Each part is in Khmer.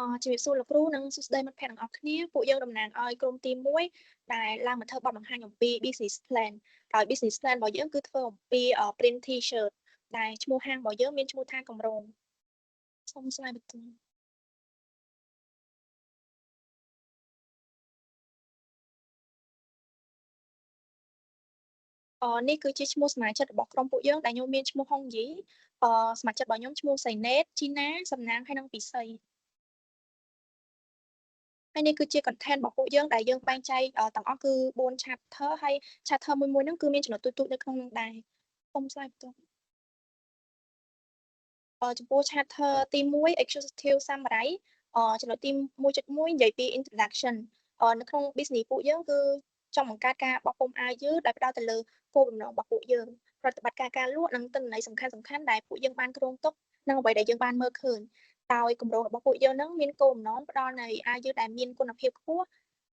ជំរាបសួរលោកគ្រូនិងសួស្តីមិត្តភ័ក្តិទាំងអស់គ្នា។ពួកយើងតំណាងឲ្យក្រុមទី1ដែលឡើងមកធ្វើបទបង្ហាញអំពី business plan ដោយ business plan របស់យើងគឺធ្វើអំពី print T-shirt ដែលឈ្មោះហាងរបស់យើងមានឈ្មោះថាកម្រងសូម slide បន្ទាប់នេះគឺជាឈ្មោះសមាជិករបស់ក្រុមពួកយើងដែលខ្ញុំមានឈ្មោះហុងយីសមាជិករបស់ខ្ញុំឈ្មោះសៃណេតជីណាសំណាងហើយនិងពិសីហើយនេះគឺជា content របស់ពួកយើងដែលយើងបែងចែកទាំងអស់គឺ4 chapter ហើយ chapter មួយមួយហ្នឹងគឺមានចំណុចទូចៗនៅក្នុងនោះដែរសូម slide បន្ទាប់ចំពោះ chapter ទី1 executive summary ចំណុចទី1.1និយាយពី introduction នៅក្នុង business ពួកយើងគឺចង់បង្កើតការបោះពុម្ពអាវយឺតដែលផ្ដោតទៅលើគោលបំណងរបស់ពួកយើងប្រតិបត្តិការការលក់និងទិន្នន័យសំខាន់ៗដែលពួកយើងបានគ្រោងទុកនិងអ្វីដែលយើងបានមើលឃើញដោយគម្រោងរបស់ពួកយើងនឹងមានគោលបំណងផ្ដល់នូវអាវយឺតដែលមានគុណភាពខ្ពស់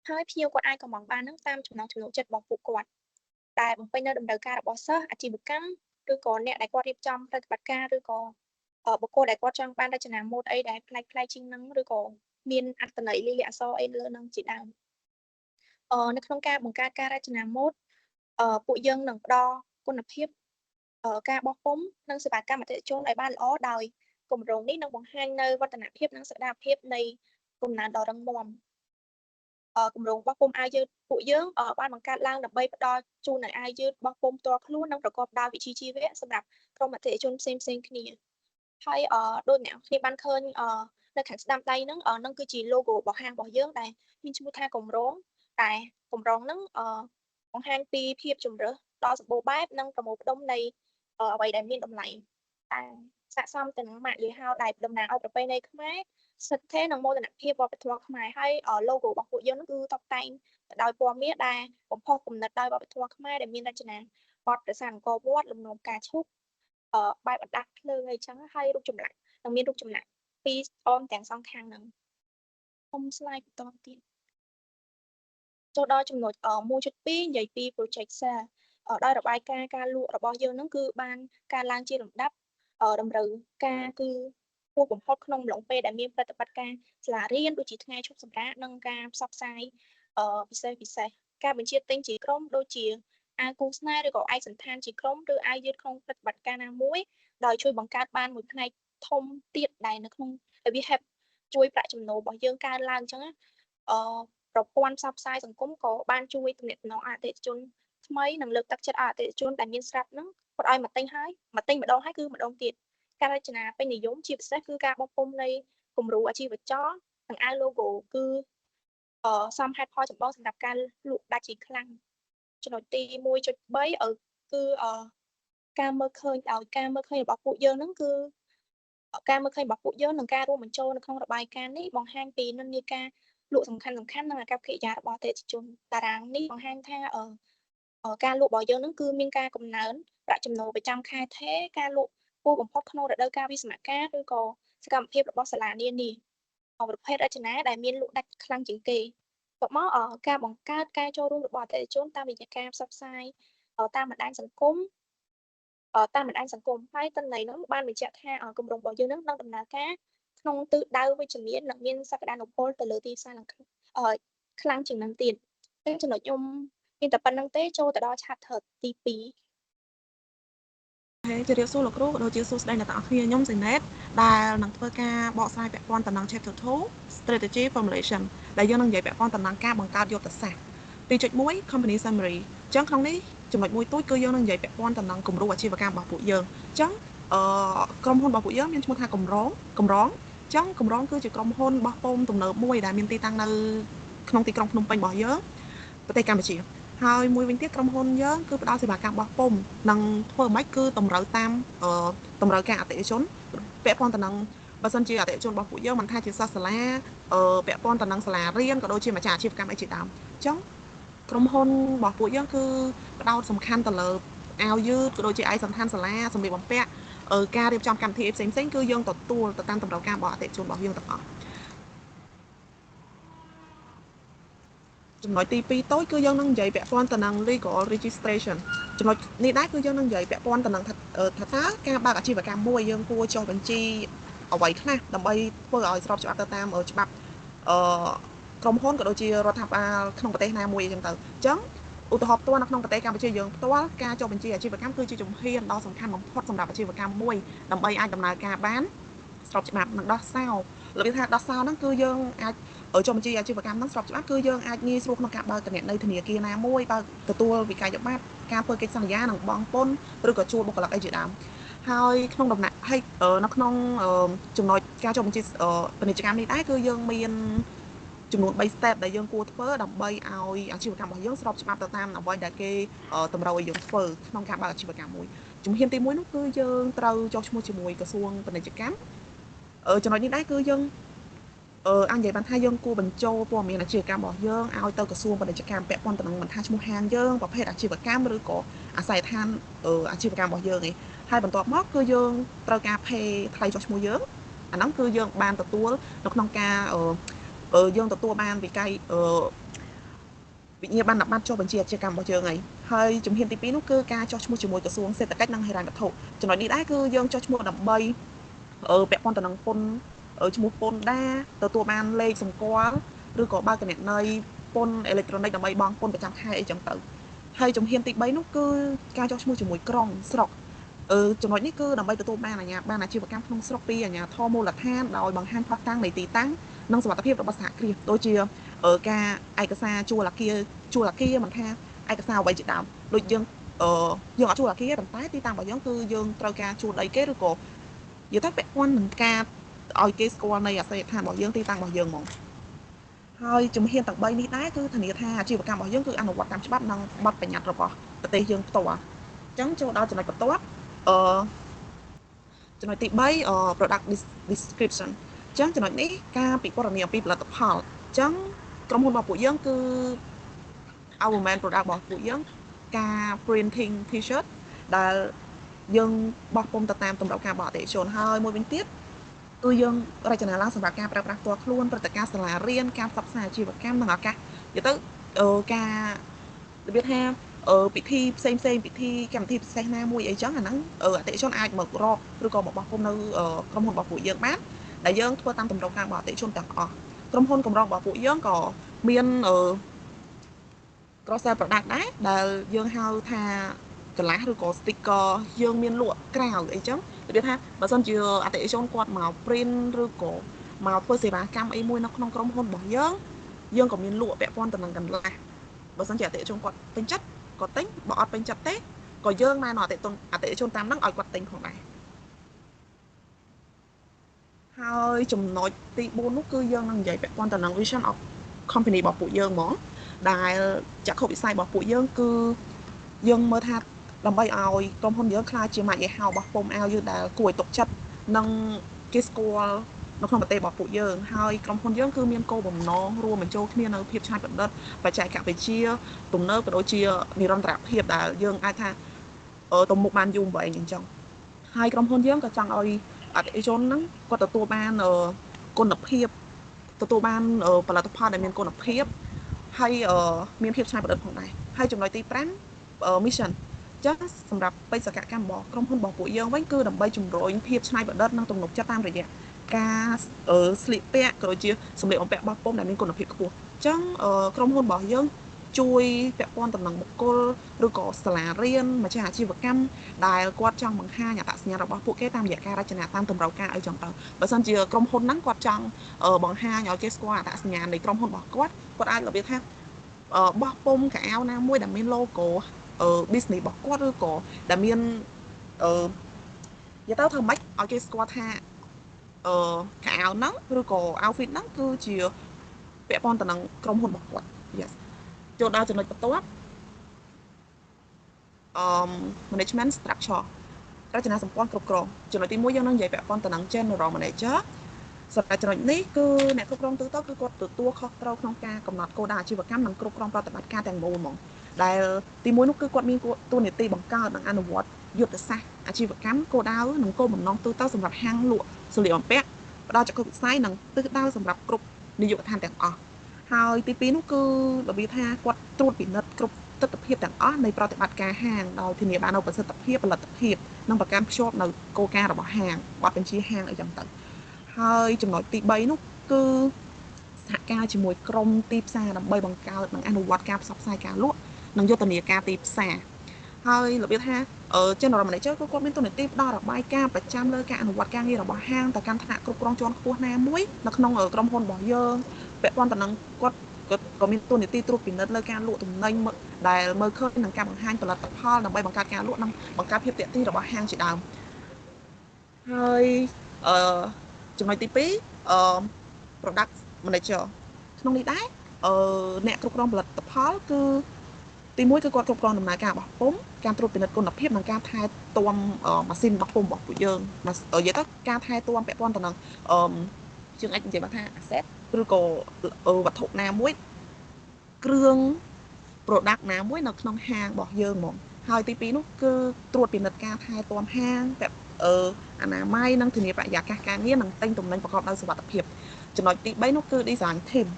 ហើយភ្ញៀវគាត់អាចកម្ម៉ង់បាននឹងតាមចំណង់ចំណូលចិត្តរបស់ពួកគាត់ដែលបំពេញនូវតម្រូវការរបស់សិស្សអាជីវកម្មឬក៏អ្នកដែលគាត់រៀបចំប្រតិបត្តិការឬក៏បុគ្គលដែលគាត់ចង់បានរចនាម៉ូដអីដែលប្លែកៗជាងនឹងឬក៏មានអត្ថន័យលាយលក្ខណ៍អក្សរអីលើនឹងជាដើមនៅក្នុងការបង្កើតការរចនាម៉ូដពួកយើងនឹងផ្ដល់គុណភាពការបោះពុម្ពនិងសេវាកម្មអតិថិជនឲ្យបានល្អដោយគម្រោងនេះនឹងបង្ហាញនៅវឌ្ឍនភាពនិងសក្តានុភាពនៃកំណើនដ៏រឹងមាំគម្រោងបោះពុម្ពអាវយឺតពួកយើងបានបង្កើតឡើងដើម្បីផ្ដល់ជូននូវអាវយឺតបោះពុម្ពផ្ទាល់ខ្លួននិងប្រកបដោយវិជ្ជាជីវៈសម្រាប់ក្រុមអតិថិជនផ្សេងៗគ្នាហើយដូចអ្នកគ្នាបានឃើញនៅខាងស្ដាំដៃហ្នឹងនឹងគឺជា logo របស់ហាងរបស់យើងដែលមានឈ្មោះថាគម្រោងតែគម្រោងហ្នឹងបង្ហាញពីភាពជម្រើសដ៏សម្បូរបែបនិងប្រមូលផ្ដុំនៃអ្វីដែលមានតម្លៃតែស័ក្តិសមទៅនឹងម៉ាកយីហោដែលតំណាងឲ្យប្រពៃណីខ្មែរសិទ្ធិនិងមោទនភាពវប្បធម៌ខ្មែរហើយ logo របស់ពួកយើងគឺតុបតែងទៅដោយពណ៌មាសដែលបំផុសគំនិតដោយវប្បធម៌ខ្មែរដែលមានរចនាបថប្រាសាទអង្គរវត្តលំនាំផ្កាឈូកបែបអណ្ដាតភ្លើងអីចឹងហើយរូបចម្លាក់នឹងមានរូបចម្លាក់ពីរអមទាំងសងខាងហ្នឹងខ្ញុំ slide បន្តទៀតចូលដល់ចំណុច1.2និយាយពី project sale ដោយរបាយការណ៍ការលក់របស់យើងហ្នឹងគឺបានការឡើងជាលំដាប់តម្រូវការគឺខ្ពស់បំផុតក្នុងអំឡុងពេលដែលមានប្រតិបត្តិការសាលារៀនដូចជាថ្ងៃឈប់សម្រាកនិងការផ្សព្វផ្សាយពិសេសពិសេសការបញ្ជាទិញជាក្រុមដូចជាអាវគូស្នេហ៍ឬក៏ឯកសណ្ឋានជាក្រុមឬអាវយឺតក្នុងប្រតិបត្តិការណាមួយដោយជួយបង្កើតបានមួយផ្នែកធំទៀតដែលនៅក្នុងវា help ជួយប្រាក់ចំណូលរបស់យើងកើនឡើងអញ្ចឹងណាប្រព័ន្ធផ្សព្វផ្សាយសង្គមក៏បានជួយទំនាក់ទំនងអតិថិជនថ្មីនិងលើកទឹកចិត្តឲ្យអតិថិជនដែលមានស្រាប់ហ្នឹងគាត់ឲ្យមកទិញហើយមកទិញម្ដងហើយគឺម្ដងទៀតការរចនាពេញនិយមជាពិសេសគឺការបោះពុម្ពនៃគំរូអាជីវចរនិងអាវ logo គឺសមហេតុផលចម្បងសម្រាប់ការលក់ដាច់ជាខ្លាំងចំណុចទី1.3គឺការមើលឃើញដោយការមើលឃើញរបស់ពួកយើងហ្នឹងគឺការមើលឃើញរបស់ពួកយើងនិងការរួមបញ្ចូលនៅក្នុងរបាយការណ៍នេះបង្ហាញពីនិន្នាការលក់សំខាន់សំខាន់និងអាកប្បកិរិយារបស់អតិថិជនតារាងនេះបង្ហាញថាការលក់របស់យើងនឹងគឺមានការកំណើនប្រាក់ចំណូលប្រចាំខែថេការលក់ខ្ពស់បំផុតក្នុងរដូវកាលវិស្សមកាលឬក៏សកម្មភាពរបស់សាលានានាប្រភេទរចនាដែលមានលក់ដាច់ខ្លាំងជាងគេបន្ទាប់មកការបង្កើតការចូលរួមរបស់អតិថិជនតាមរយៈការផ្សព្វផ្សាយតាមបណ្ដាញសង្គមតាមបណ្ដាញសង្គមហើយទិន្នន័យនោះបានបញ្ជាក់ថាគម្រោងរបស់យើងនឹងនឹងដំណើរការក្នុងទិសដៅវិជ្ជមាននិងមានសក្តានុពលទៅលើទីផ្សារនឹងខ្លាំងជាងនឹងទៀតអញ្ចឹងចំណុចខ្ញុំមានតែប៉ុណ្្នឹងទេចូលទៅដល់ chapter ទី2 ហើយជម្រាបសួរលោកគ្រូក៏ដូចជាសួស្តីអ្នកទាំងអស់គ្នាខ្ញុំសេណេតដែលនឹងធ្វើការបកស្រាយពាក់ព័ន្ធទៅនឹង Chapter 2 Strategy Formulation ដែលយើងនឹងនិយាយពាក់ព័ន្ធទៅនឹងការបង្កើតយុទ្ធសាស្ត្រ2.1 Company Summary អញ្ចឹងក្នុងនេះចំណុចមួយទូចគឺយើងនឹងនិយាយពាក់ព័ន្ធទៅនឹងគំរូអាជីវកម្មរបស់ពួកយើងអញ្ចឹងអឺក្រុមហ៊ុនរបស់ពួកយើងមានឈ្មោះថាកម្រងកម្រងអញ្ចឹងកម្រងគឺជាក្រុមហ៊ុនបោះពុម្ពទំនើបមួយដែលមានទីតាំងនៅក្នុងទីក្រុងភ្នំពេញរបស់យើងប្រទេសកម្ពុជាហើយមួយវិញទៀតក្រុមហ៊ុនយើងគឺផ្ដល់សេវាកម្មបោះពុម្ពនិងធ្វើម៉េចគឺតម្រូវតាមតម្រូវការអតិថិជនពាក់ព័ន្ធទៅនឹងបើសិនជាអតិថិជនរបស់ពួកយើងមិនថាជាសិស្សសាលាពាក់ព័ន្ធទៅនឹងសាលារៀនក៏ដូចជាម្ចាស់អាជីវកម្មអីជាដើមអញ្ចឹងក្រុមហ៊ុនរបស់ពួកយើងគឺផ្ដោតសំខាន់ទៅលើអាវយឺតក៏ដូចជាឯកសណ្ឋានសាលាសម្លៀកបំពាក់ការរៀបចំកម្មវិធីផ្សេងៗគឺយើងទទួលទៅតាមតម្រូវការរបស់អតិថិជនរបស់យើងទាំងអស់ចំណុចទី2តូចគឺយើងនឹងនិយាយពាក់ព័ន្ធទៅនឹង legal registration ចំណុចនេះដែរគឺយើងនឹងនិយាយពាក់ព័ន្ធទៅនឹងថាតើការបើកអាជីវកម្មមួយយើងគួរចុះបញ្ជី អ្វីខ្លះដើម្បីធ្វើឲ្យស្របច្បាប់ទៅតាមច្បាប់អឺក្រុមហ៊ុនក៏ដូចជារដ្ឋាភិបាលក្នុងប្រទេសណាមួយអញ្ចឹងទៅអញ្ចឹងឧទាហរណ៍ផ្ទាល់នៅក្នុងប្រទេសកម្ពុជាយើងផ្ទាល់ការចុះបញ្ជីអាជីវកម្មគឺជាជំហានដ៏សំខាន់បំផុតសម្រាប់អាជីវកម្មមួយដើម្បីអាចដំណើរការបានស្របច្បាប់និងដោះសោរបៀបថាដោះសោហ្នឹងគឺយើងអាចចុះបញ្ជីអាជីវកម្មហ្នឹងស្របច្បាប់គឺយើងអាចងាយស្រួលក្នុងការបើកគណនីធនាគារណាមួយបើកទទួលវិក័យប័ត្រការធ្វើកិច្ចសន្យានិងបង់ពន្ធឬក៏ជួលបុគ្គលិកអីជាដើមហើយក្នុងដំណាក់ហើយនៅក្នុងចំណុចការចុះបញ្ជីពាណិជ្ជកម្មនេះដែរគឺយើងមានចំនួន3 step ដែលយើងគួរធ្វើដើម្បីឲ្យអាជីវកម្មរបស់យើងស្របច្បាប់ទៅតាមអ្វីដែលគេតម្រូវឲ្យយើងធ្វើក្នុងការបើកអាជីវកម្មមួយជំហានទី1នោះគឺយើងត្រូវចុះឈ្មោះជាមួយក្រសួងពាណិជ្ជកម្មចំណុចនេះដែរគឺយើងអញនិយាយបានថាយើងគួរបញ្ចូលព័ត៌មានអាជីវកម្មរបស់យើងឲ្យទៅក្រសួងពាណិជ្ជកម្មពាក់ព័ន្ធទៅនឹងមិនថាឈ្មោះហាងយើងប្រភេទអាជីវកម្មឬក៏អាសយដ្ឋានអាជីវកម្មរបស់យើងឯងហើយបន្ទាប់មកគឺយើងត្រូវការ pay ថ្លៃចុះឈ្មោះយើងអាហ្នឹងគឺយើងបានទទួលនៅក្នុងការយើងទទួលបានវិក័យវិញ្ញាបនបត្រចុះបញ្ជីអាជីវកម្មរបស់យើងហើយហើយជំហានទី2នោះគឺការចុះឈ្មោះជាមួយក្រសួងសេដ្ឋកិច្ចនិងហិរញ្ញវត្ថុចំណុចនេះដែរគឺយើងចុះឈ្មោះដើម្បីពាក់ព័ន្ធទៅនឹងពន្ធឈ្មោះពន្ធដារទទួលបានលេខសម្គាល់ឬក៏បើកគណនីពន្ធអេឡិចត្រូនិកដើម្បីបង់ពន្ធប្រចាំខែអីចឹងទៅហើយជំហានទី3នោះគឺការចុះឈ្មោះជាមួយក្រុងស្រុកចំណុចនេះគឺដើម្បីទទួលបានអាជ្ញាប័ណ្ណអាជីវកម្មក្នុងស្រុកពីអាជ្ញាធរមូលដ្ឋានដោយបង្ហាញភស្តុតាងនៃទីតាំងនិងសុវត្ថិភាពរបស់សហគ្រាសដូចជាការឯកសារជួលអគារជួលអគារមិនថាឯកសារអ្វីជាដើមដូចយើងយើងអត់ជួលអគារប៉ុន្តែទីតាំងរបស់យើងគឺយើងត្រូវការជួលដីគេឬក៏និយាយទៅពាក់ព័ន្ធនឹងការឲ្យគេស្គាល់នៃអាសយដ្ឋានរបស់យើងទីតាំងរបស់យើងហ្មងហើយជំហានទាំង3នេះដែរគឺធានាថាអាជីវកម្មរបស់យើងគឺអនុវត្តតាមច្បាប់និងបទបញ្ញត្តិរបស់ប្រទេសយើងផ្ទាល់អញ្ចឹងចូលដល់ចំណុចបន្ទាប់ចំណុចទី3 product description អញ្ចឹងចំណុចនេះការពិពណ៌នាអំពីផលិតផលអញ្ចឹងក្រុមហ៊ុនរបស់ពួកយើងគឺ our main product របស់ពួកយើងការ printing t-shirt ដែលយើងបោះពុម្ពទៅតាមតម្រូវការរបស់អតិថិជនហើយមួយវិញទៀតគឺយើងរចនាឡើងសម្រាប់ការប្រើប្រាស់ផ្ទាល់ខ្លួនព្រឹត្តិការណ៍សាលារៀនការផ្សព្វផ្សាយអាជីវកម្មនិងឱកាសនិយាយទៅការរបៀបថាពិធីផ្សេងផ្សេងពិធីកម្មវិធីពិសេសណាមួយអីចឹងអាហ្នឹងអតិថិជនអាចមករកឬក៏មកបោះពុម្ពនៅក្រុមហ៊ុនរបស់ពួកយើងបានដែលយើងធ្វើតាមតម្រូវការរបស់អតិថិជនទាំងអស់ក្រុមហ៊ុនកម្រងរបស់ពួកយើងក៏មាន cross sell product ដែរដែលយើងហៅថាកន្លះឬក៏ sticker យើងមានលក់ក្រៅអីចឹងរបៀបថាបើសិនជាអតិថិជនគាត់មក print ឬក៏មកធ្វើសេវាកម្មអីមួយនៅក្នុងក្រុមហ៊ុនរបស់យើងយើងក៏មានលក់ពាក់ព័ន្ធទៅនឹងកន្លះបើសិនជាអតិថិជនគាត់ពេញចិត្តក៏ទិញបើអត់ពេញចិត្តទេក៏យើងណែនាំអតិថិជនតាមហ្នឹងឲ្យគាត់ទិញផងដែរហើយចំណុចទី4នោះគឺយើងនឹងនិយាយពាក់ព័ន្ធទៅនឹង vision of company របស់ពួកយើងហ្មងដែលចក្ខុវិស័យរបស់ពួកយើងគឺយើងមើលថាដើម្បីឲ្យក្រុមហ៊ុនយើងក្លាយជាម៉ាកយីហោរបស់ពុំអាវយឺតដែលគួរឲ្យទុកចិត្តនិងគេស្គាល់នៅក្នុងប្រទេសរបស់ពួកយើងហើយក្រុមហ៊ុនយើងគឺមានគោលបំណងរួមបញ្ចូលគ្នានៅភាពច្នៃប្រឌិតបច្ចេកវិទ្យាទំនើបក៏ដូចជានិរន្តរភាពដែលយើងអាចថាទៅមុខបានយូរវែងអញ្ចឹងហើយក្រុមហ៊ុនយើងក៏ចង់ឲ្យអតិថិជនហ្នឹងគាត់ទទួលបានគុណភាពទទួលបានផលិតផលដែលមានគុណភាពហើយមានភាពច្នៃប្រឌិតផងដែរហើយចំណុចទី5 mission ចឹងសម្រាប់បេសកកម្មរបស់ក្រុមហ៊ុនរបស់ពួកយើងវិញគឺដើម្បីជំរុញភាពច្នៃប្រឌិតនិងទំនុកចិត្តតាមរយៈការស្លៀកពាក់ក៏ដូចជាសម្លៀកបំពាក់របស់ពុំដែលមានគុណភាពខ្ពស់អញ្ចឹងក្រុមហ៊ុនរបស់យើងជួយពាក់ព័ន្ធទៅនឹងបុគ្គលឬក៏សាលារៀនម្ចាស់អាជីវកម្មដែលគាត់ចង់បង្ហាញអត្តសញ្ញាណរបស់ពួកគេតាមរយៈការរចនាតាមតម្រូវការអីចឹងទៅបើសិនជាក្រុមហ៊ុនហ្នឹងគាត់ចង់បង្ហាញឲ្យគេស្គាល់អត្តសញ្ញាណនៃក្រុមហ៊ុនរបស់គាត់គាត់អាចរបៀបថាបោះពុំកៅអៅណាមួយដែលមាន logo business របស់គាត់ឬក៏ដែលមាននិយាយទៅធ្វើម៉េចឲ្យគេស្គាល់ថាកៅអៅហ្នឹងឬក៏ outfit ហ្នឹងគឺជាពាក់ព័ន្ធទៅនឹងក្រុមហ៊ុនរបស់គាត់ yes ចូលដល់ចំណុចបន្ទាប់management structure រចនាសម្ព័ន្ធគ្រប់គ្រងចំណុចទី1យើងនឹងនិយាយពាក់ព័ន្ធទៅនឹង general manager សម្រាប់ចំណុចនេះគឺអ្នកគ្រប់គ្រងទូទៅគឺគាត់ទទួលខុសត្រូវក្នុងការកំណត់គោលដៅអាជីវកម្មនិងគ្រប់គ្រងប្រតិបត្តិការទាំងមូលហ្មងដែលទី1នោះគឺគាត់មានតួនាទីបង្កើតនិងអនុវត្តយុទ្ធសាស្ត្រអាជីវកម្មគោលដៅនិងគោលបំណងទូទៅសម្រាប់ហាងលក់សម្លៀកបំពាក់ផ្ដល់ចក្ខុវិស័យនិងទិសដៅសម្រាប់គ្រប់នាយកដ្ឋានទាំងអស់ហើយទី2នោះគឺរបៀបថាគាត់ត្រួតពិនិត្យគ្រប់ទិដ្ឋភាពទាំងអស់នៃប្រតិបត្តិការហាងដោយធានាបាននូវប្រសិទ្ធភាពផលិតភាពនិងប្រកាន់ខ្ជាប់នៅគោលការណ៍របស់ហាងបទបញ្ជាហាងអីចឹងទៅ ហើយចំណុចទី3នោះគឺសហការជាមួយក្រុមទីផ្សារដើម្បីបង្កើតនិងអនុវត្តការផ្សព្វផ្សាយការលក់និងយុទ្ធនាការទីផ្សារហើយរបៀបថា General Manager គឺគាត់មានតួនាទីផ្ដល់របាយការណ៍ប្រចាំលើការអនុវត្តការងាររបស់ហាងទៅកាន់ថ្នាក់គ្រប់គ្រងជាន់ខ្ពស់ណាមួយនៅក្នុងក្រុមហ៊ុនរបស់យើងពាក់ព័ន្ធទៅនឹងគាត់ក៏មានតួនាទីត្រួតពិនិត្យលើការលក់ទំនិញដែលមើលឃើញនឹងការបង្ហាញផលិតផលដើម្បីបង្កើតការលក់និងបង្កើតភាពទាក់ទាញរបស់ហាងជាដើមហើយអឺចំណុចទី2product manager ក្នុងនេះដែរអ្នកគ្រប់គ្រងផលិតផលគឺទី1គឺគាត់គ្រប់គ្រងដំណើរការបោះពុម្ពការត្រួតពិនិត្យគុណភាពនិងការថែទាំម៉ាស៊ីនបោះពុម្ពរបស់ពួកយើងនិយាយទៅការថែទាំពាក់ព័ន្ធទៅនឹងអឺយើងអាចនិយាយបានថា asset ឬក៏វត្ថុណាមួយគ្រឿង product ណាមួយនៅក្នុងហាងរបស់យើងហ្មងហើយទី2នោះគឺត្រួតពិនិត្យការថែទាំហាងពាក់អនាម័យនិងធានាបរិយាកាសការងារនិងទិញទំនិញប្រកបដោយសុវត្ថិភាពចំណុចទី3នោះគឺ design team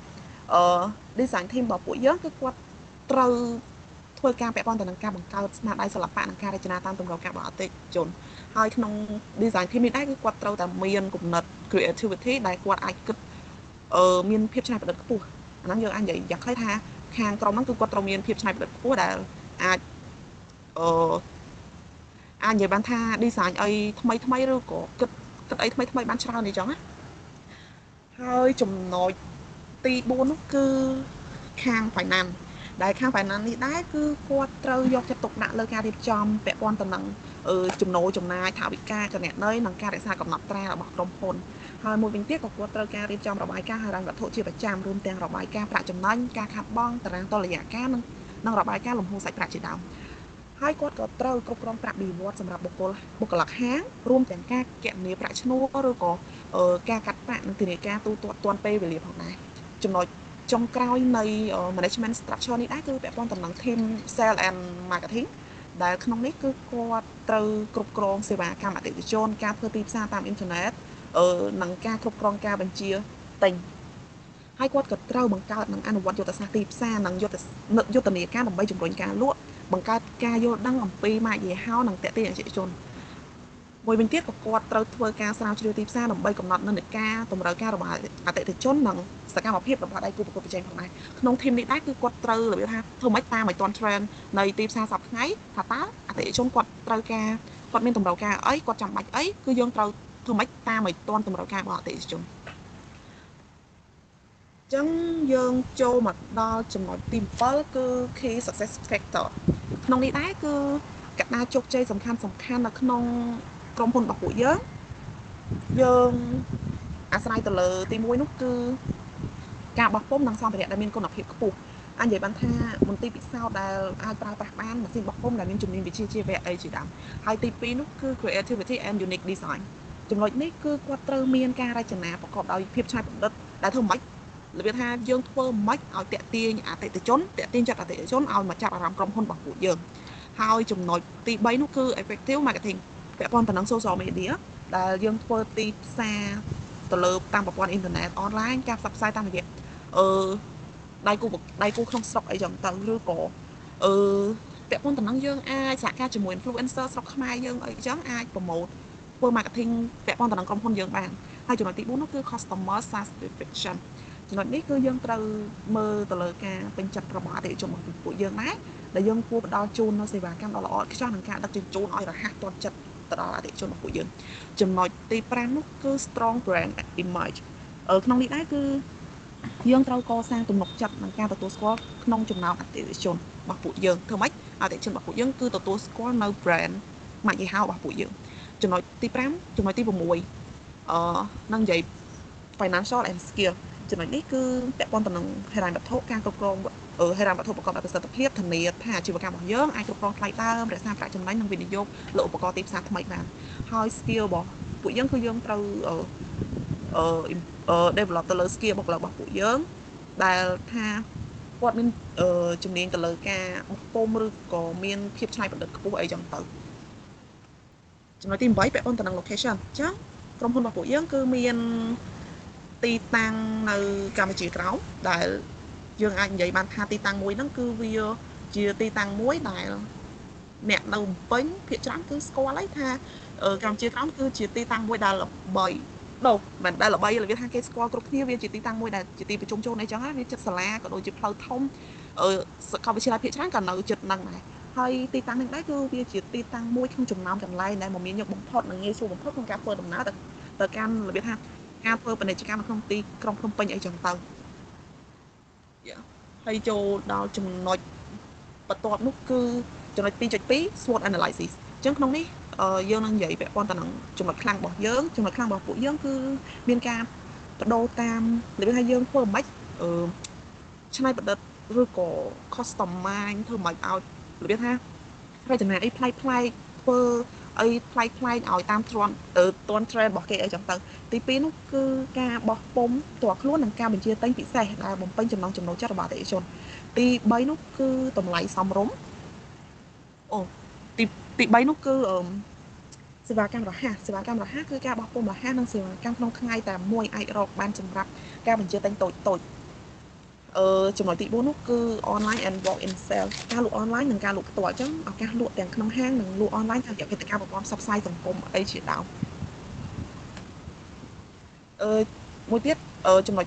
design team របស់ពួកយើងគឺគាត់ត្រូវធ្វើការពាក់ព័ន្ធទៅនឹងការបង្កើតស្នាដៃសិល្បៈនិងការរចនាតាមតម្រូវការរបស់អតិថិជនហើយក្នុង design team នេះដែរគឺគាត់ត្រូវតែមានគំនិត creativity ដែលគាត់អាចគិតមានភាពច្នៃប្រឌិតខ្ពស់អាហ្នឹងយើងអាចនិយាយយ៉ាងខ្លីថាខាងក្រុមហ្នឹងគឺគាត់ត្រូវមានភាពច្នៃប្រឌិតខ្ពស់ដែលអាចអឺអាចនិយាយបានថា design អីថ្មីថ្មីឬក៏គិតគិតអីថ្មីថ្មីបានច្រើនអីចឹងណាហើយចំណុចទី4នោះគឺខាង finance ដែលខាង finance នេះដែរគឺគាត់ត្រូវយកចិត្តទុកដាក់លើការរៀបចំពាក់ព័ន្ធទៅនឹងចំណូលចំណាយថវិកាគណនេយ្យនិងការរក្សាកំណត់ត្រារបស់ក្រុមហ៊ុនហើយមួយវិញទៀតក៏គាត់ត្រូវការរៀបចំរបាយការណ៍ហិរញ្ញវត្ថុជាប្រចាំរួមទាំងរបាយការណ៍ប្រាក់ចំណេញការខាតបង់តារាងតុល្យការនិងរបាយការណ៍លំហូរសាច់ប្រាក់ជាដើមហើយគាត់ក៏ត្រូវគ្រប់គ្រងប្រាក់បៀវត្សសម្រាប់បុគ្គលបុគ្គលិកហាងរួមទាំងការគណនាប្រាក់ឈ្នួលឬក៏ការកាត់ប្រាក់និងធានាការទូទាត់ទាន់ពេលវេលាផងដែរចំណុចចុងក្រោយនៃ management structure នេះដែរគឺពាក់ព័ន្ធទៅនឹង team sale and marketing ដែលក្នុងនេះគឺគាត់ត្រូវគ្រប់គ្រងសេវាកម្មអតិថិជនការធ្វើទីផ្សារតាមអ៊ីនធឺណិតនិងការគ្រប់គ្រងការបញ្ជាទិញហើយគាត់ក៏ត្រូវបង្កើតនិងអនុវត្តយុទ្ធសាស្ត្រទីផ្សារនិងយុទ្ធនាការដើម្បីជំរុញការលក់បង្កើតការយល់ដឹងអំពីម៉ាកយីហោនិងទាក់ទាញអតិថិជនមួយវិញទៀតក៏គាត់ត្រូវធ្វើការស្រាវជ្រាវទីផ្សារដើម្បីកំណត់និន្នាការតម្រូវការរបស់អតិថិជននិងសកម្មភាពរបស់ដៃគូប្រកួតប្រជែងផងដែរក្នុង team នេះដែរគឺគាត់ត្រូវរបៀបថាធ្វើម៉េចតាមឲ្យទាន់ trend នៃទីផ្សារសប្តាហ៍ថ្ងៃថាតើអតិថិជនគាត់ត្រូវការគាត់មានតម្រូវការអីគាត់ចាំបាច់អីគឺយើងត្រូវធ្វើម៉េចតាមឲ្យទាន់តម្រូវការរបស់អតិថិជនចឹងយើងចូលមកដល់ចំណុចទី7គឺ key success factor ក្នុងនេះដែរគឺកត្តាជោគជ័យសំខាន់សំខាន់នៅក្នុងក្រុមហ៊ុនរបស់ពួកយើងយើងអាស្រ័យទៅលើទី1នោះគឺការបោះពុម្ពនិងសម្ភារៈដែលមានគុណភាពខ្ពស់អាចនិយាយបានថាមន្ទីរពិសោធន៍ដែលអាចប្រើប្រាស់បានម៉ាស៊ីនបោះពុម្ពដែលមានជំនាញវិជ្ជាជីវៈអីជាដើមហើយទី2នោះគឺ creativity and unique design ចំណុចនេះគឺគាត់ត្រូវមានការរចនាប្រកបដោយភាពច្នៃប្រឌិតដែលធ្វើម៉េចរបៀបថាយើងធ្វើម៉េចឲ្យទាក់ទាញអតិថិជនទាក់ទាញចិត្តអតិថិជនឲ្យមកចាប់អារម្មណ៍ក្រុមហ៊ុនរបស់ពួកយើងហើយចំណុចទី3នោះគឺ effective marketing ពាក់ព័ន្ធទៅនឹង social media ដែលយើងធ្វើទីផ្សារទៅលើតាមប្រព័ន្ធអ៊ីនធឺណិតអនឡាញការផ្សព្វផ្សាយតាមរយៈអឺដៃគូដៃគូក្នុងស្រុកអីចឹងទៅឬក៏អឺពាក់ព័ន្ធទៅនឹងយើងអាចសហការជាមួយ influencer ស្រុកខ្មែរយើងអីចឹងអាច promote ធ្វើ marketing ពាក់ព័ន្ធទៅនឹងក្រុមហ៊ុនយើងបានហើយចំណុចទី4នោះគឺ customer satisfaction ចំណុចនេះគឺយើងត្រូវមើលទៅលើការពេញចិត្តរបស់អតិថិជនរបស់ពួកយើងដែរដែលយើងគួរផ្ដល់ជូននូវសេវាកម្មដ៏ល្អឥតខ្ចោះនិងការដឹកជញ្ជូនឲ្យរហ័សទាន់ចិត្តទៅដល់អតិថិជនរបស់ពួកយើងចំណុចទី5នោះគឺ strong brand image ក្នុងនេះដែរគឺយើងត្រូវកសាងទំនុកចិត្តនិងការទទួលស្គាល់ក្នុងចំណោមអតិថិជនរបស់ពួកយើងធ្វើម៉េចអតិថិជនរបស់ពួកយើងគឺទទួលស្គាល់នៅ brand ម៉ាកយីហោរបស់ពួកយើងចំណុចទី5ចំណុចទី6នឹងនិយាយ financial and skill ចំណុចនេះគឺពាក់ព័ន្ធទៅនឹងហិរញ្ញវត្ថុការគ្រប់គ្រងហិរញ្ញវត្ថុប្រកបដោយប្រសិទ្ធភាពធានាថាអាជីវកម្មរបស់យើងអាចគ្រប់គ្រងថ្លៃដើមរក្សាប្រាក់ចំណេញនិងវិនិយោគលើឧបករណ៍ទីផ្សារថ្មីបានហើយ skill របស់ពួកយើងគឺយើងត្រូវអឺ develop ទៅលើ skill បុគ្គលិករបស់ពួកយើងដែលថាគាត់មានជំនាញទៅលើការបោះពុម្ពឬក៏មានភាពច្នៃប្រឌិតខ្ពស់អីចឹងទៅចំណុចទី8ពាក់ព័ន្ធទៅនឹង location អញ្ចឹងក្រុមហ៊ុនរបស់ពួកយើងគឺមានទីតាំងនៅកម្ពុជាក្រោមដែលយើងអាចនិយាយបានថាទីតាំងមួយហ្នឹងគឺវាជាទីតាំងមួយដែលអ្នកនៅភ្នំពេញភាគច្រើនគឺស្គាល់ហើយថាកម្ពុជាក្រោមគឺជាទីតាំងមួយដែលល្បី ដូមិនដែលល្បីរបៀបថាគេស្គាល់គ្រប់គ្នាវាជាទីតាំងមួយដែលជាទីប្រជុំជនអីចឹងណាវាចិត្តសាលាក៏ដូចជាផ្លូវធំអឺសាកលវិទ្យាល័យភាគច្រើនក៏នៅជិតហ្នឹងដែរហើយទីតាំងនេះដែរគឺវាជាទីតាំងមួយក្នុងចំណោមកន្លែងដែលមមាញឹកបំផុតនិងងាយស្រួលបំផុតក្នុងការធ្វើដំណើរទៅកាន់របៀបថាការធ្វើពាណិជ្ជកម្មនៅក្នុងទីក្រុងភ្នំពេញអីចឹងទៅហើយចូលដល់ចំណុចបន្ទាប់នោះគឺចំណុច2.2 SWOT analysis អញ្ចឹងក្នុងនេះយើងនឹងនិយាយពាក់ព័ន្ធទៅនឹងចំណុចខ្លាំងរបស់យើងចំណុចខ្លាំងរបស់ពួកយើងគឺមានការបដូរតាមរបៀបថាយើងធ្វើមិនអឺច្នៃប្រឌិតឬក៏ customize ធ្វើមិនឲ្យរបៀបថារចនាអីប្លែកប្លែកធ្វើអីប្លែកប្លែកឲ្យតាម trend ទាន់ trend របស់គេអីចឹងទៅទី2នោះគឺការបោះពុម្ពផ្ទាល់ខ្លួននិងការបញ្ជាទិញពិសេសដែលបំពេញចំណង់ចំណូលចិត្តរបស់អតិថិជនទី3នោះគឺតម្លៃសមរម្យអូទី3នោះគឺសេវាកម្មរហ័សសេវាកម្មរហ័សគឺការបោះពុម្ពរហ័សនិងសេវាកម្មក្នុងថ្ងៃតែមួយអាចរកបានសម្រាប់ការបញ្ជាទិញតូចតូចអឺចំណុចទី4នោះគឺ online and walk in sale ការលក់ online និងការលក់ផ្ទាល់អញ្ចឹងឱកាសលក់ទាំងក្នុងហាងនិងលក់ online តាមរយៈវេទិកាប្រព័ន្ធផ្សព្វផ្សាយសង្គមអីជាដើមអឺមួយទៀតចំណុច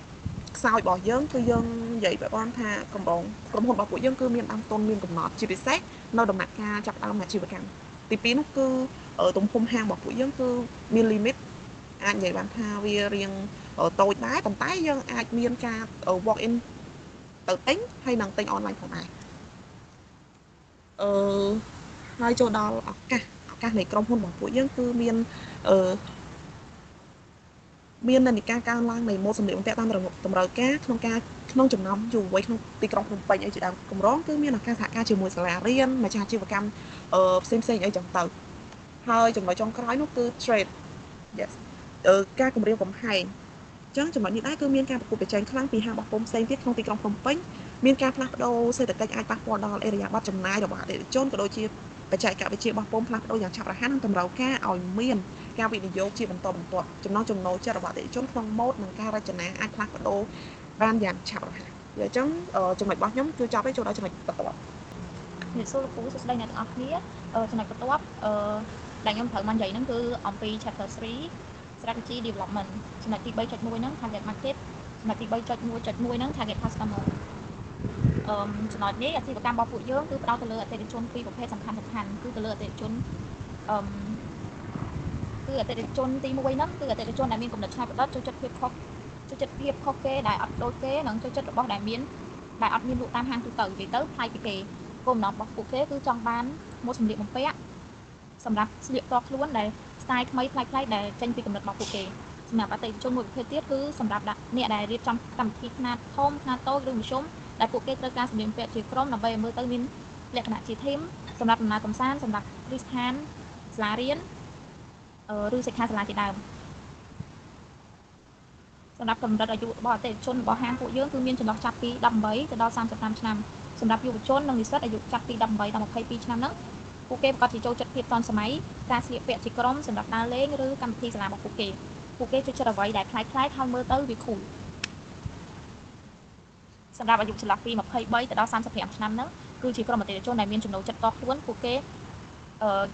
ខ្សោយរបស់យើងគឺយើងនិយាយបែបថាកម្រងក្រុមហ៊ុនរបស់ពួកយើងគឺមានដើមទុនមានកំណត់ជាពិសេសនៅដំណាក់កាលចាប់ដើមអាជីវកម្មទី2នោះគឺទំហំហាងរបស់ពួកយើងគឺមាន limit អាចនិយាយបានថាវារៀងតូចដែរប៉ុន្តែយើងអាចមានការ walk in ទៅទិញហើយនឹងទិញ online ផងដែរអឺហើយចូលដល់ឱកាសឱកាសនៃក្រុមហ៊ុនរបស់ពួកយើងគឺមានអឺមាននិន្នាការកើនឡើងនៃម៉ូដសម្លៀកបំពាក់តាមតម្រូវការក្នុងការក្នុងចំណោមយុវវ័យក្នុងទីក្រុងភ្នំពេញអីជាដើមកម្រងគឺមានឱកាសសហការជាមួយសាលារៀនម្ចាស់អាជីវកម្មអឺផ្សេងផ្សេងអីចឹងទៅហើយចំណុចចុងក្រោយនោះគឺ trade yes ការគម្រាមកំហែងអញ្ចឹងចំណុចនេះដែរគឺមានការប្រកួតប្រជែងខ្លាំងពីហាងបោះពុម្ពផ្សេងទៀតក្នុងទីក្រុងភ្នំពេញមានការផ្លាស់ប្ដូរសេដ្ឋកិច្ចអាចប៉ះពាល់ដល់ឥរិយាបថចំណាយរបស់អតិថិជនក៏ដូចជាបច្ចេកវិទ្យាបោះពុម្ពផ្លាស់ប្ដូរយ៉ាងឆាប់រហ័សនិងតម្រូវការឲ្យមានការវិនិយោគជាបន្តបន្ទាប់ចំណង់ចំណូលចិត្តរបស់អតិថិជនក្នុងម៉ូដនិងការរចនាអាចផ្លាស់ប្ដូរបានយ៉ាងឆាប់រហ័សអញ្ចឹងចំណុចរបស់ខ្ញុំគឺចប់ហើយចូលដល់ចំណុចបន្ទាប់ ជំរាបសួរលោកពូសួស្តីអ្នកទាំងអស់គ្នាចំណុចបន្ទាប់អឺដែលខ្ញុំត្រូវមកនិយាយហ្នឹងគឺអំពី chapter 3 strategy development ចំណុចទី3.1ហ្នឹង target market ចំណុចទី3.1.1ហ្នឹង target customer អឺចំណុចនេះអាជីវកម្មរបស់ពួកយើងគឺផ្ដោតទៅលើអតិថិជនពីរប្រភេទសំខាន់សំខាន់គឺទៅលើអតិថិជនអឺគឺអតិថិជនទី1ហ្នឹងគឺអតិថិជនដែលមានគំនិតច្នៃប្រឌិតចូលចិត្តភាពខុសចូលចិត្តភាពខុសគេដែលអត់ដូចគេនិងចូលចិត្តរបស់ដែលមានដែលអត់មានលក់តាមហាងទូទៅនិយាយទៅប្លែកពីគេគោលបំណងរបស់ពួកគេគឺចង់បានម៉ូដសម្លៀកបំពាក់សម្រាប់ស្លៀកផ្ទាល់ខ្លួនដែល style ថ្មីប្លែកៗដែលចេញពីគំនិតរបស់ពួកគេសម្រាប់អតិថិជនមួយប្រភេទទៀតគឺសម្រាប់អ្នកដែលរៀបចំកម្មវិធីខ្នាតធំខ្នាតតូចឬមធ្យមដែលពួកគេត្រូវការសម្លៀកបំពាក់ជាក្រុមដើម្បីឲ្យមើលទៅមានលក្ខណៈជា team សម្រាប់ដំណើរកម្សាន្តសម្រាប់គ្រឹះស្ថានសាលារៀនឬសិក្ខាសាលាជាដើមសម្រាប់កម្រិតអាយុរបស់អតិថិជនរបស់ហាងពួកយើងគឺមានចន្លោះចាប់ពី18ទៅដល់35ឆ្នាំសម្រាប់យុវជននិងនិស្សិតអាយុចាប់ពី18ដល់22ឆ្នាំហ្នឹងពួកគេប្រកាសជាចូលចិត្តភាពទាន់សម័យការស្លៀកពាក់ជាក្រុមសម្រាប់ដើរលេងឬកម្មវិធីសាលារបស់ពួកគេពួកគេចូលចិត្តអ្វីដែលប្លែកៗហើយមើលទៅវា cool សម្រាប់អាយុចន្លោះពី23ទៅដល់35ឆ្នាំហ្នឹងគឺជាក្រុមអតិថិជនដែលមានចំណូលចិត្តតខ្លួនពួកគេអឺ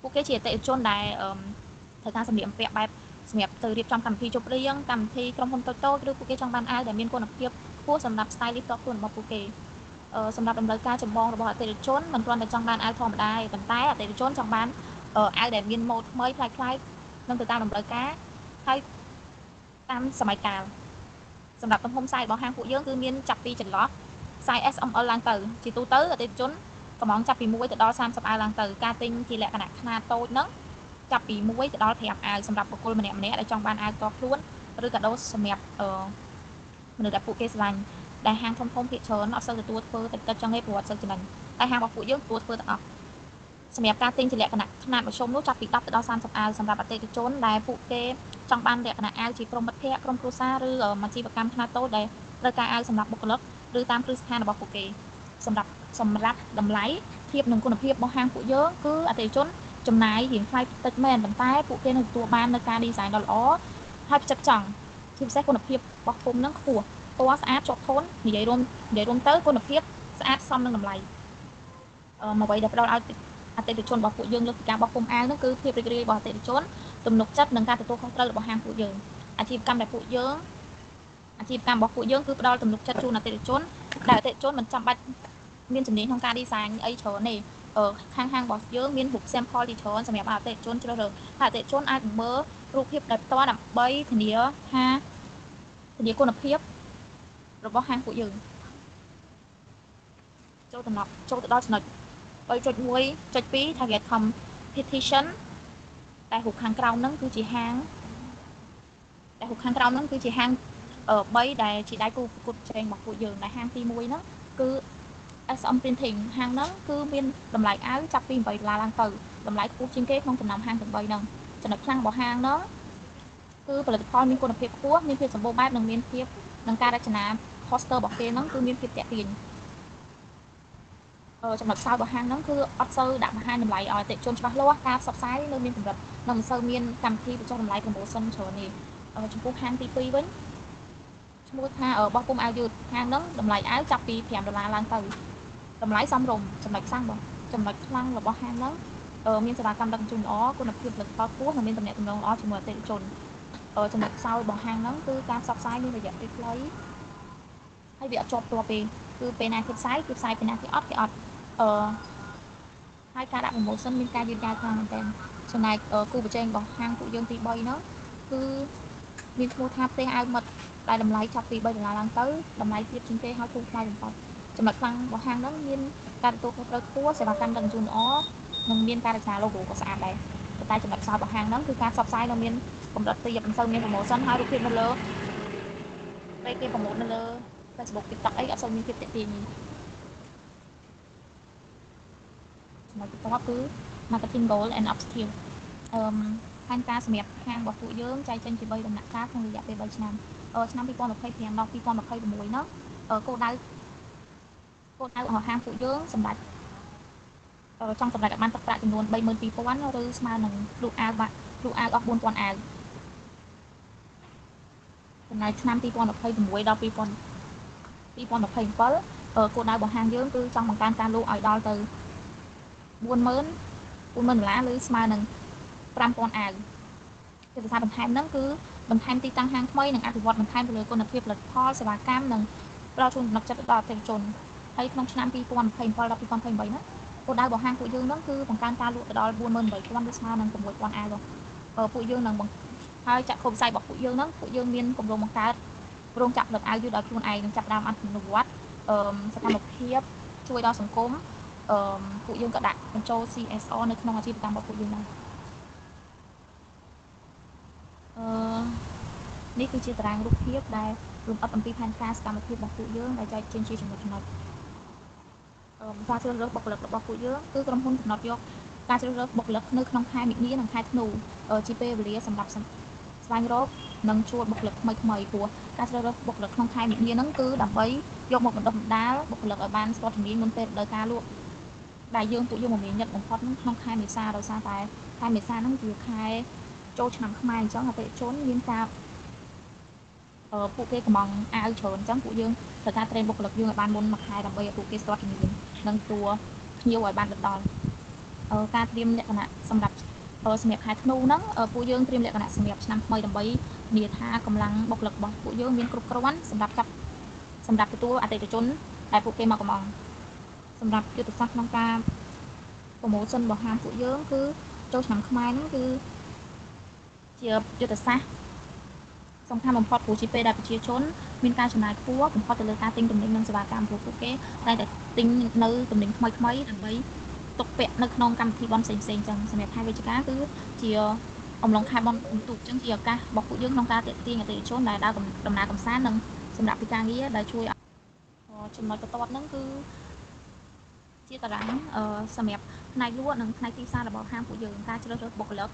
ពួកគេជាអតិថិជនដែលត្រូវការសម្លៀកបំពាក់បែបសម្រាប់ទៅរៀបចំកម្មវិធីជប់លៀងកម្មវិធីក្រុមហ៊ុនតូចៗឬពួកគេចង់បានអាវដែលមានគុណភាពខ្ពស់សម្រាប់ stylist ផ្ទាល់ខ្លួនរបស់ពួកគេសម្រាប់តម្រូវការចម្បងរបស់អតិថិជនមិនគ្រាន់តែចង់បានអាវធម្មតាទេប៉ុន្តែអតិថិជនចង់បានអាវដែលមានម៉ូដថ្មីប្លែកៗនិងទៅតាមតម្រូវការហើយតាមសម័យកាលសម្រាប់ទំហំ size របស់ហាងពួកយើងគឺមានចាប់ពីចន្លោះ size S M L ឡើងទៅជាទូទៅអតិថិជនកម្ម៉ង់ចាប់ពី1ទៅដល់30អាវឡើងទៅការទិញជាលក្ខណៈខ្នាតតូចហ្នឹងចាប់ពី1ទៅដល់5អាវសម្រាប់បុគ្គលម្នាក់ម្នាក់ដែលចង់បានអាវផ្ទាល់ខ្លួនឬកាដូសម្រាប់អឺមនុស្សដែលពួកគេស្រឡាញ់ដែលហាងធំធំភាគច្រើនអត់សូវទទួលធ្វើតិចតិចចឹងទេព្រោះអត់សូវចំណេញតែហាងរបស់ពួកយើងទទួលធ្វើទាំងអស់សម្រាប់ការទិញជាលក្ខណៈខ្នាតមធ្យមនោះចាប់ពី10ទៅដល់30អាវសម្រាប់អតិថិជនដែលពួកគេចង់បានលក្ខណៈអាវជាក្រុមមិត្តភ័ក្តិក្រុមគ្រួសារឬអាជីវកម្មខ្នាតតូចដែលត្រូវការអាវសម្រាប់បុគ្គលិកឬតាមគ្រឹះស្ថានរបស់ពួកគេសម្រាប់តម្លៃធៀបនឹងគុណភាពរបស់ហាងពួកយើងគឺអតិថិជនចំណាយរៀងថ្លៃតិចមែនប៉ុន្តែពួកគេនឹងទទួលបាននៅការ design ដ៏ល្អហើយផ្ចិតផ្ចង់ជាពិសេសគុណភាពរបស់ពុំនឹងខ្ពស់ពណ៌ស្អាតជាប់ធន់និយាយរួមទៅគុណភាពស្អាតសមនឹងតម្លៃអឺអ្វីដែលផ្ដល់ឲ្យអតិថិជនរបស់ពួកយើងលើកពីការបោះពុម្ពអាវនោះគឺភាពរីករាយរបស់អតិថិជន ទំនុកចិត្តនិងការទទួលខុសត្រូវរបស់ហាងពួកយើងអាជីវកម្មរបស់ពួកយើងគឺផ្ដល់ទំនុកចិត្តជូនអតិថិជនដែលអតិថិជនមិនចាំបាច់មានជំនាញក្នុងការ design អីច្រើនទេខាងហាងរបស់យើងមានរូប sample ជាច្រើនសម្រាប់ឲ្យអតិថិជនជ្រើសរើសហើយអតិថិជនអាចមើលរូបភាពដោយផ្ទាល់ដើម្បីធានាថាធានាគុណភាពរបស់ហាងពួកយើងចូលទៅដល់ចំណុច3.1.2 target competition ដែលរូបខាងក្រោមហ្នឹងគឺជាហាង3ដែលជាដៃគូប្រកួតប្រជែងរបស់ពួកយើងដែលហាងទី1ហ្នឹងគឺ SM Printing ហាងហ្នឹងគឺមានតម្លៃអាវចាប់ពី8ដុល្លារឡើងទៅតម្លៃខ្ពស់ជាងគេក្នុងចំណោមហាងទាំង3ហ្នឹងចំណុចខ្លាំងរបស់ហាងហ្នឹងគឺផលិតផលមានគុណភាពខ្ពស់មានភាពសម្បូរបែបនិងមានភាពនិងការរចនា poster របស់គេហ្នឹងគឺមានភាពទាក់ទាញចំណុចខ្សោយរបស់ហាងហ្នឹងគឺអត់សូវដាក់បង្ហាញតម្លៃឲ្យអតិថិជនច្បាស់លាស់ការផ្សព្វផ្សាយនៅមានកម្រិតនិងមិនសូវមានកម្មវិធីបញ្ចុះតម្លៃ promotion ច្រើនទេចំពោះហាងទី2វិញឈ្មោះថាបោះពុំអាវយឺតហាងហ្នឹងតម្លៃអាវចាប់ពី5ដុល្លារឡើងទៅតម្លៃសមរម្យចំណុចខ្លាំងរបស់ហាងហ្នឹងមានសេវាកម្មដឹកជញ្ជូនល្អគុណភាពផលិតផលខ្ពស់និងមានទំនាក់ទំនងល្អជាមួយអតិថិជនចំណុចខ្សោយរបស់ហាងហ្នឹងគឺការផ្សព្វផ្សាយមានរយៈពេលខ្លីហើយវាអត់ជាប់ទាប់ទេគឺពេលណាគេផ្សាយគឺផ្សាយពេលណាគេអត់គេអត់ហើយការដាក់ promotion មានការយឺតយ៉ាវខ្លាំងមែនទែនចំណែកគូប្រជែងរបស់ហាងពួកយើងទី3ហ្នឹងគឺមានឈ្មោះថាផ្ទះអាវមិត្តដែលតម្លៃចាប់ពី3ដុល្លារឡើងទៅតម្លៃទាបជាងគេហើយធូរថ្លៃបំផុតចំណុចខ្លាំងរបស់ហាងហ្នឹងមានការទទួលខុសត្រូវខ្ពស់សេវាកម្មដឹកជញ្ជូនល្អនិងមានការរចនា logo ក៏ស្អាតដែរប៉ុន្តែចំណុចខ្សោយរបស់ហាងហ្នឹងគឺការផ្សព្វផ្សាយនៅមានកម្រិតទាបមិនសូវមាន promotion ហើយរូបភាពនៅលើពេលគេ promote នៅលើ Facebook TikTok អីអត់សូវមានភាពទាក់ទាញទេចំណុចបន្ទាប់គឺ marketing goal and objective អឺផែនការសម្រាប់ហាងរបស់ពួកយើងចែកចេញជា3ដំណាក់កាលក្នុងរយៈពេល3ឆ្នាំឆ្នាំ2025ដល់2026ហ្នឹងគោលដៅរបស់ហាងពួកយើងសម្រាប់ចង់សម្រេចឲ្យបានទឹកប្រាក់ចំនួន32000ឬស្មើនឹងលក់អាវបាក់លក់អាវអស់4000អាវចំណែកឆ្នាំ2026ដល់2027គោលដៅរបស់ហាងយើងគឺចង់បង្កើនការលក់ឲ្យដល់ទៅ40000ដុល្លារឬស្មើនឹង5000អាវជាភាសាបន្ថែមហ្នឹងគឺបន្ថែមទីតាំងហាងថ្មីនិងអភិវឌ្ឍបន្ថែមទៅលើគុណភាពផលិតផលសេវាកម្មនិងផ្ដល់ជូនទំនុកចិត្តដល់អតិថិជនហើយក្នុងឆ្នាំ2027ដល់2028ហ្នឹងគោលដៅរបស់ហាងពួកយើងហ្នឹងគឺបង្កើនការលក់ទៅដល់48000ឬស្មើនឹង6000អាវពួកយើងនឹងហើយចក្ខុវិស័យរបស់ពួកយើងហ្នឹងពួកយើងមានគម្រោងបង្កើតរោងចក្រផលិតអាវយឺតដោយខ្លួនឯងនិងចាប់ផ្ដើមអនុវត្តសកម្មភាពជួយដល់សង្គមពួកយើងក៏ដាក់បញ្ចូល CSR នៅក្នុងអាជីវកម្មរបស់ពួកយើងដែរនេះគឺជាតារាងរូបភាពដែលលម្អិតអំពីផែនការសកម្មភាពរបស់ពួកយើងដែលចែកចេញជាចំណុចចំណុចការជ្រើសរើសបុគ្គលិករបស់ពួកយើងគឺក្រុមហ៊ុនកំណត់យកការជ្រើសរើសបុគ្គលិកនៅក្នុងខែមិនិនានិងខែធ្នូជាពេលវេលាសម្រាប់ស្វែងរកនិងជួលបុគ្គលិកថ្មីថ្មីព្រោះការជ្រើសរើសបុគ្គលិកក្នុងខែមិនិនាហ្នឹងគឺដើម្បីយកមកបណ្ដុះបណ្ដាលបុគ្គលិកឲ្យបានស្ទាត់ជំនាញមុនពេលរដូវកាលលក់ដែលយើងពួកយើងមមាញឹកបំផុតក្នុងខែមេសាដោយសារតែខែមេសាហ្នឹងជាខែចូលឆ្នាំខ្មែរអញ្ចឹងអតិថិជនមានការពួកគេកំងអាវច្រើនអញ្ចឹងពួកយើងត្រូវការត្រេនបុគ្គលិកយើងឲ្យបានមុនមួយខែដើម្បីឲ្យពួកគេស្ទាត់ជំនាញនិងតួភ្ញៀវឲ្យបានដល់ការត្រៀមលក្ខណៈសម្រាប់ខែធ្នូហ្នឹងពួកយើងត្រៀមលក្ខណៈសម្រាប់ឆ្នាំថ្មីដើម្បីធានាថាកម្លាំងបុគ្គលិករបស់ពួកយើងមានគ្រប់គ្រាន់សម្រាប់ទទួលអតិថិជនដែលពួកគេមកកំងសម្រាប់យុទ្ធសាស្ត្រក្នុងការ promotion របស់ហាងពួកយើងគឺចូលឆ្នាំខ្មែរហ្នឹងគឺជាយុទ្ធសាស្ត្រសំខាន់បំផុតព្រោះជាពេលដែលប្រជាជនមានការចំណាយខ្ពស់បំផុតទៅលើការទិញទំនិញនិងសេវាកម្មព្រោះពួកគេតែតែទិញនៅទំនិញថ្មីថ្មីដើម្បីទុកពាក់នៅក្នុងកម្មវិធីបុណ្យផ្សេងផ្សេងចឹងសម្រាប់ខែវិច្ឆិកាគឺជាអំឡុងខែបុណ្យអុំទូកចឹងជាឱកាសរបស់ពួកយើងក្នុងការទាក់ទាញអតិថិជនដែលដើរដំណើរកម្សាន្តនិងសម្រាប់ពីការងារដែលជួយចំណុចបន្ទាប់ហ្នឹងគឺជាតារាងសម្រាប់ផ្នែកលក់និងផ្នែកទីផ្សាររបស់ហាងពួកយើងការជ្រើសរើសបុគ្គលិក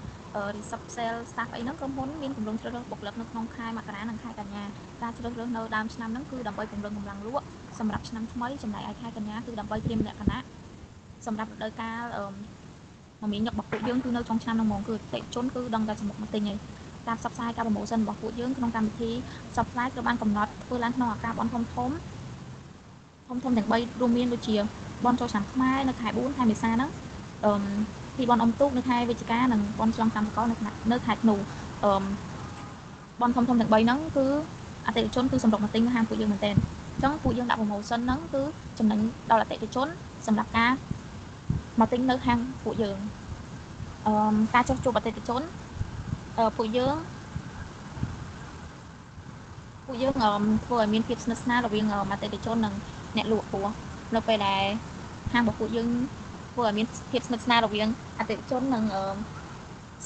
Reserve Sale Staff អីហ្នឹងក្រុមហ៊ុនមានគម្រោងជ្រើសរើសបុគ្គលិកនៅក្នុងខែមករានិងខែកញ្ញាការជ្រើសរើសនៅដើមឆ្នាំហ្នឹងគឺដើម្បីពង្រឹងកម្លាំងលក់សម្រាប់ឆ្នាំថ្មីចំណែកឯខែកញ្ញាគឺដើម្បីត្រៀមលក្ខណៈសម្រាប់រដូវកាលមមាញឹករបស់ពួកយើងគឺនៅចុងឆ្នាំហ្នឹងហ្មងគឺអតិថិជនគឺដឹងតែសមុខមកទិញហើយការផ្សព្វផ្សាយការ promotion របស់ពួកយើងក្នុងកម្មវិធីផ្សព្វផ្សាយត្រូវបានកំណត់ធ្វើឡើងក្នុងឱកាសបុណ្យធំធំធំធំទាំង3រួមមានដូចជាបុណ្យចូលឆ្នាំខ្មែរនៅខែ4ខែមេសាហ្នឹងអឺ ពីបុណ្យអុំទូកនៅខែវិច្ឆិកានិងបុណ្យឆ្លងឆ្នាំសកលនៅខែធ្នូ។អឺបុណ្យធំធំទាំង3ហ្នឹងគឺអតិថិជនគឺសម្រុកមកទិញនៅហាងពួកយើងមែនទែនអញ្ចឹងពួកយើងដាក់ promotion ហ្នឹងគឺចំណេញដល់អតិថិជនសម្រាប់ការមកទិញនៅហាងពួកយើងអឺការចុះជួបអតិថិជនពួកយើងធ្វើឲ្យមានភាពស្និទ្ធស្នាលរវាងអតិថិជននិងអ្នកលក់ព្រោះនៅពេលដែលហាងរបស់ពួកយើងធ្វើឲ្យមានភាពស្និទ្ធស្នាលរវាងអតិថិជននិង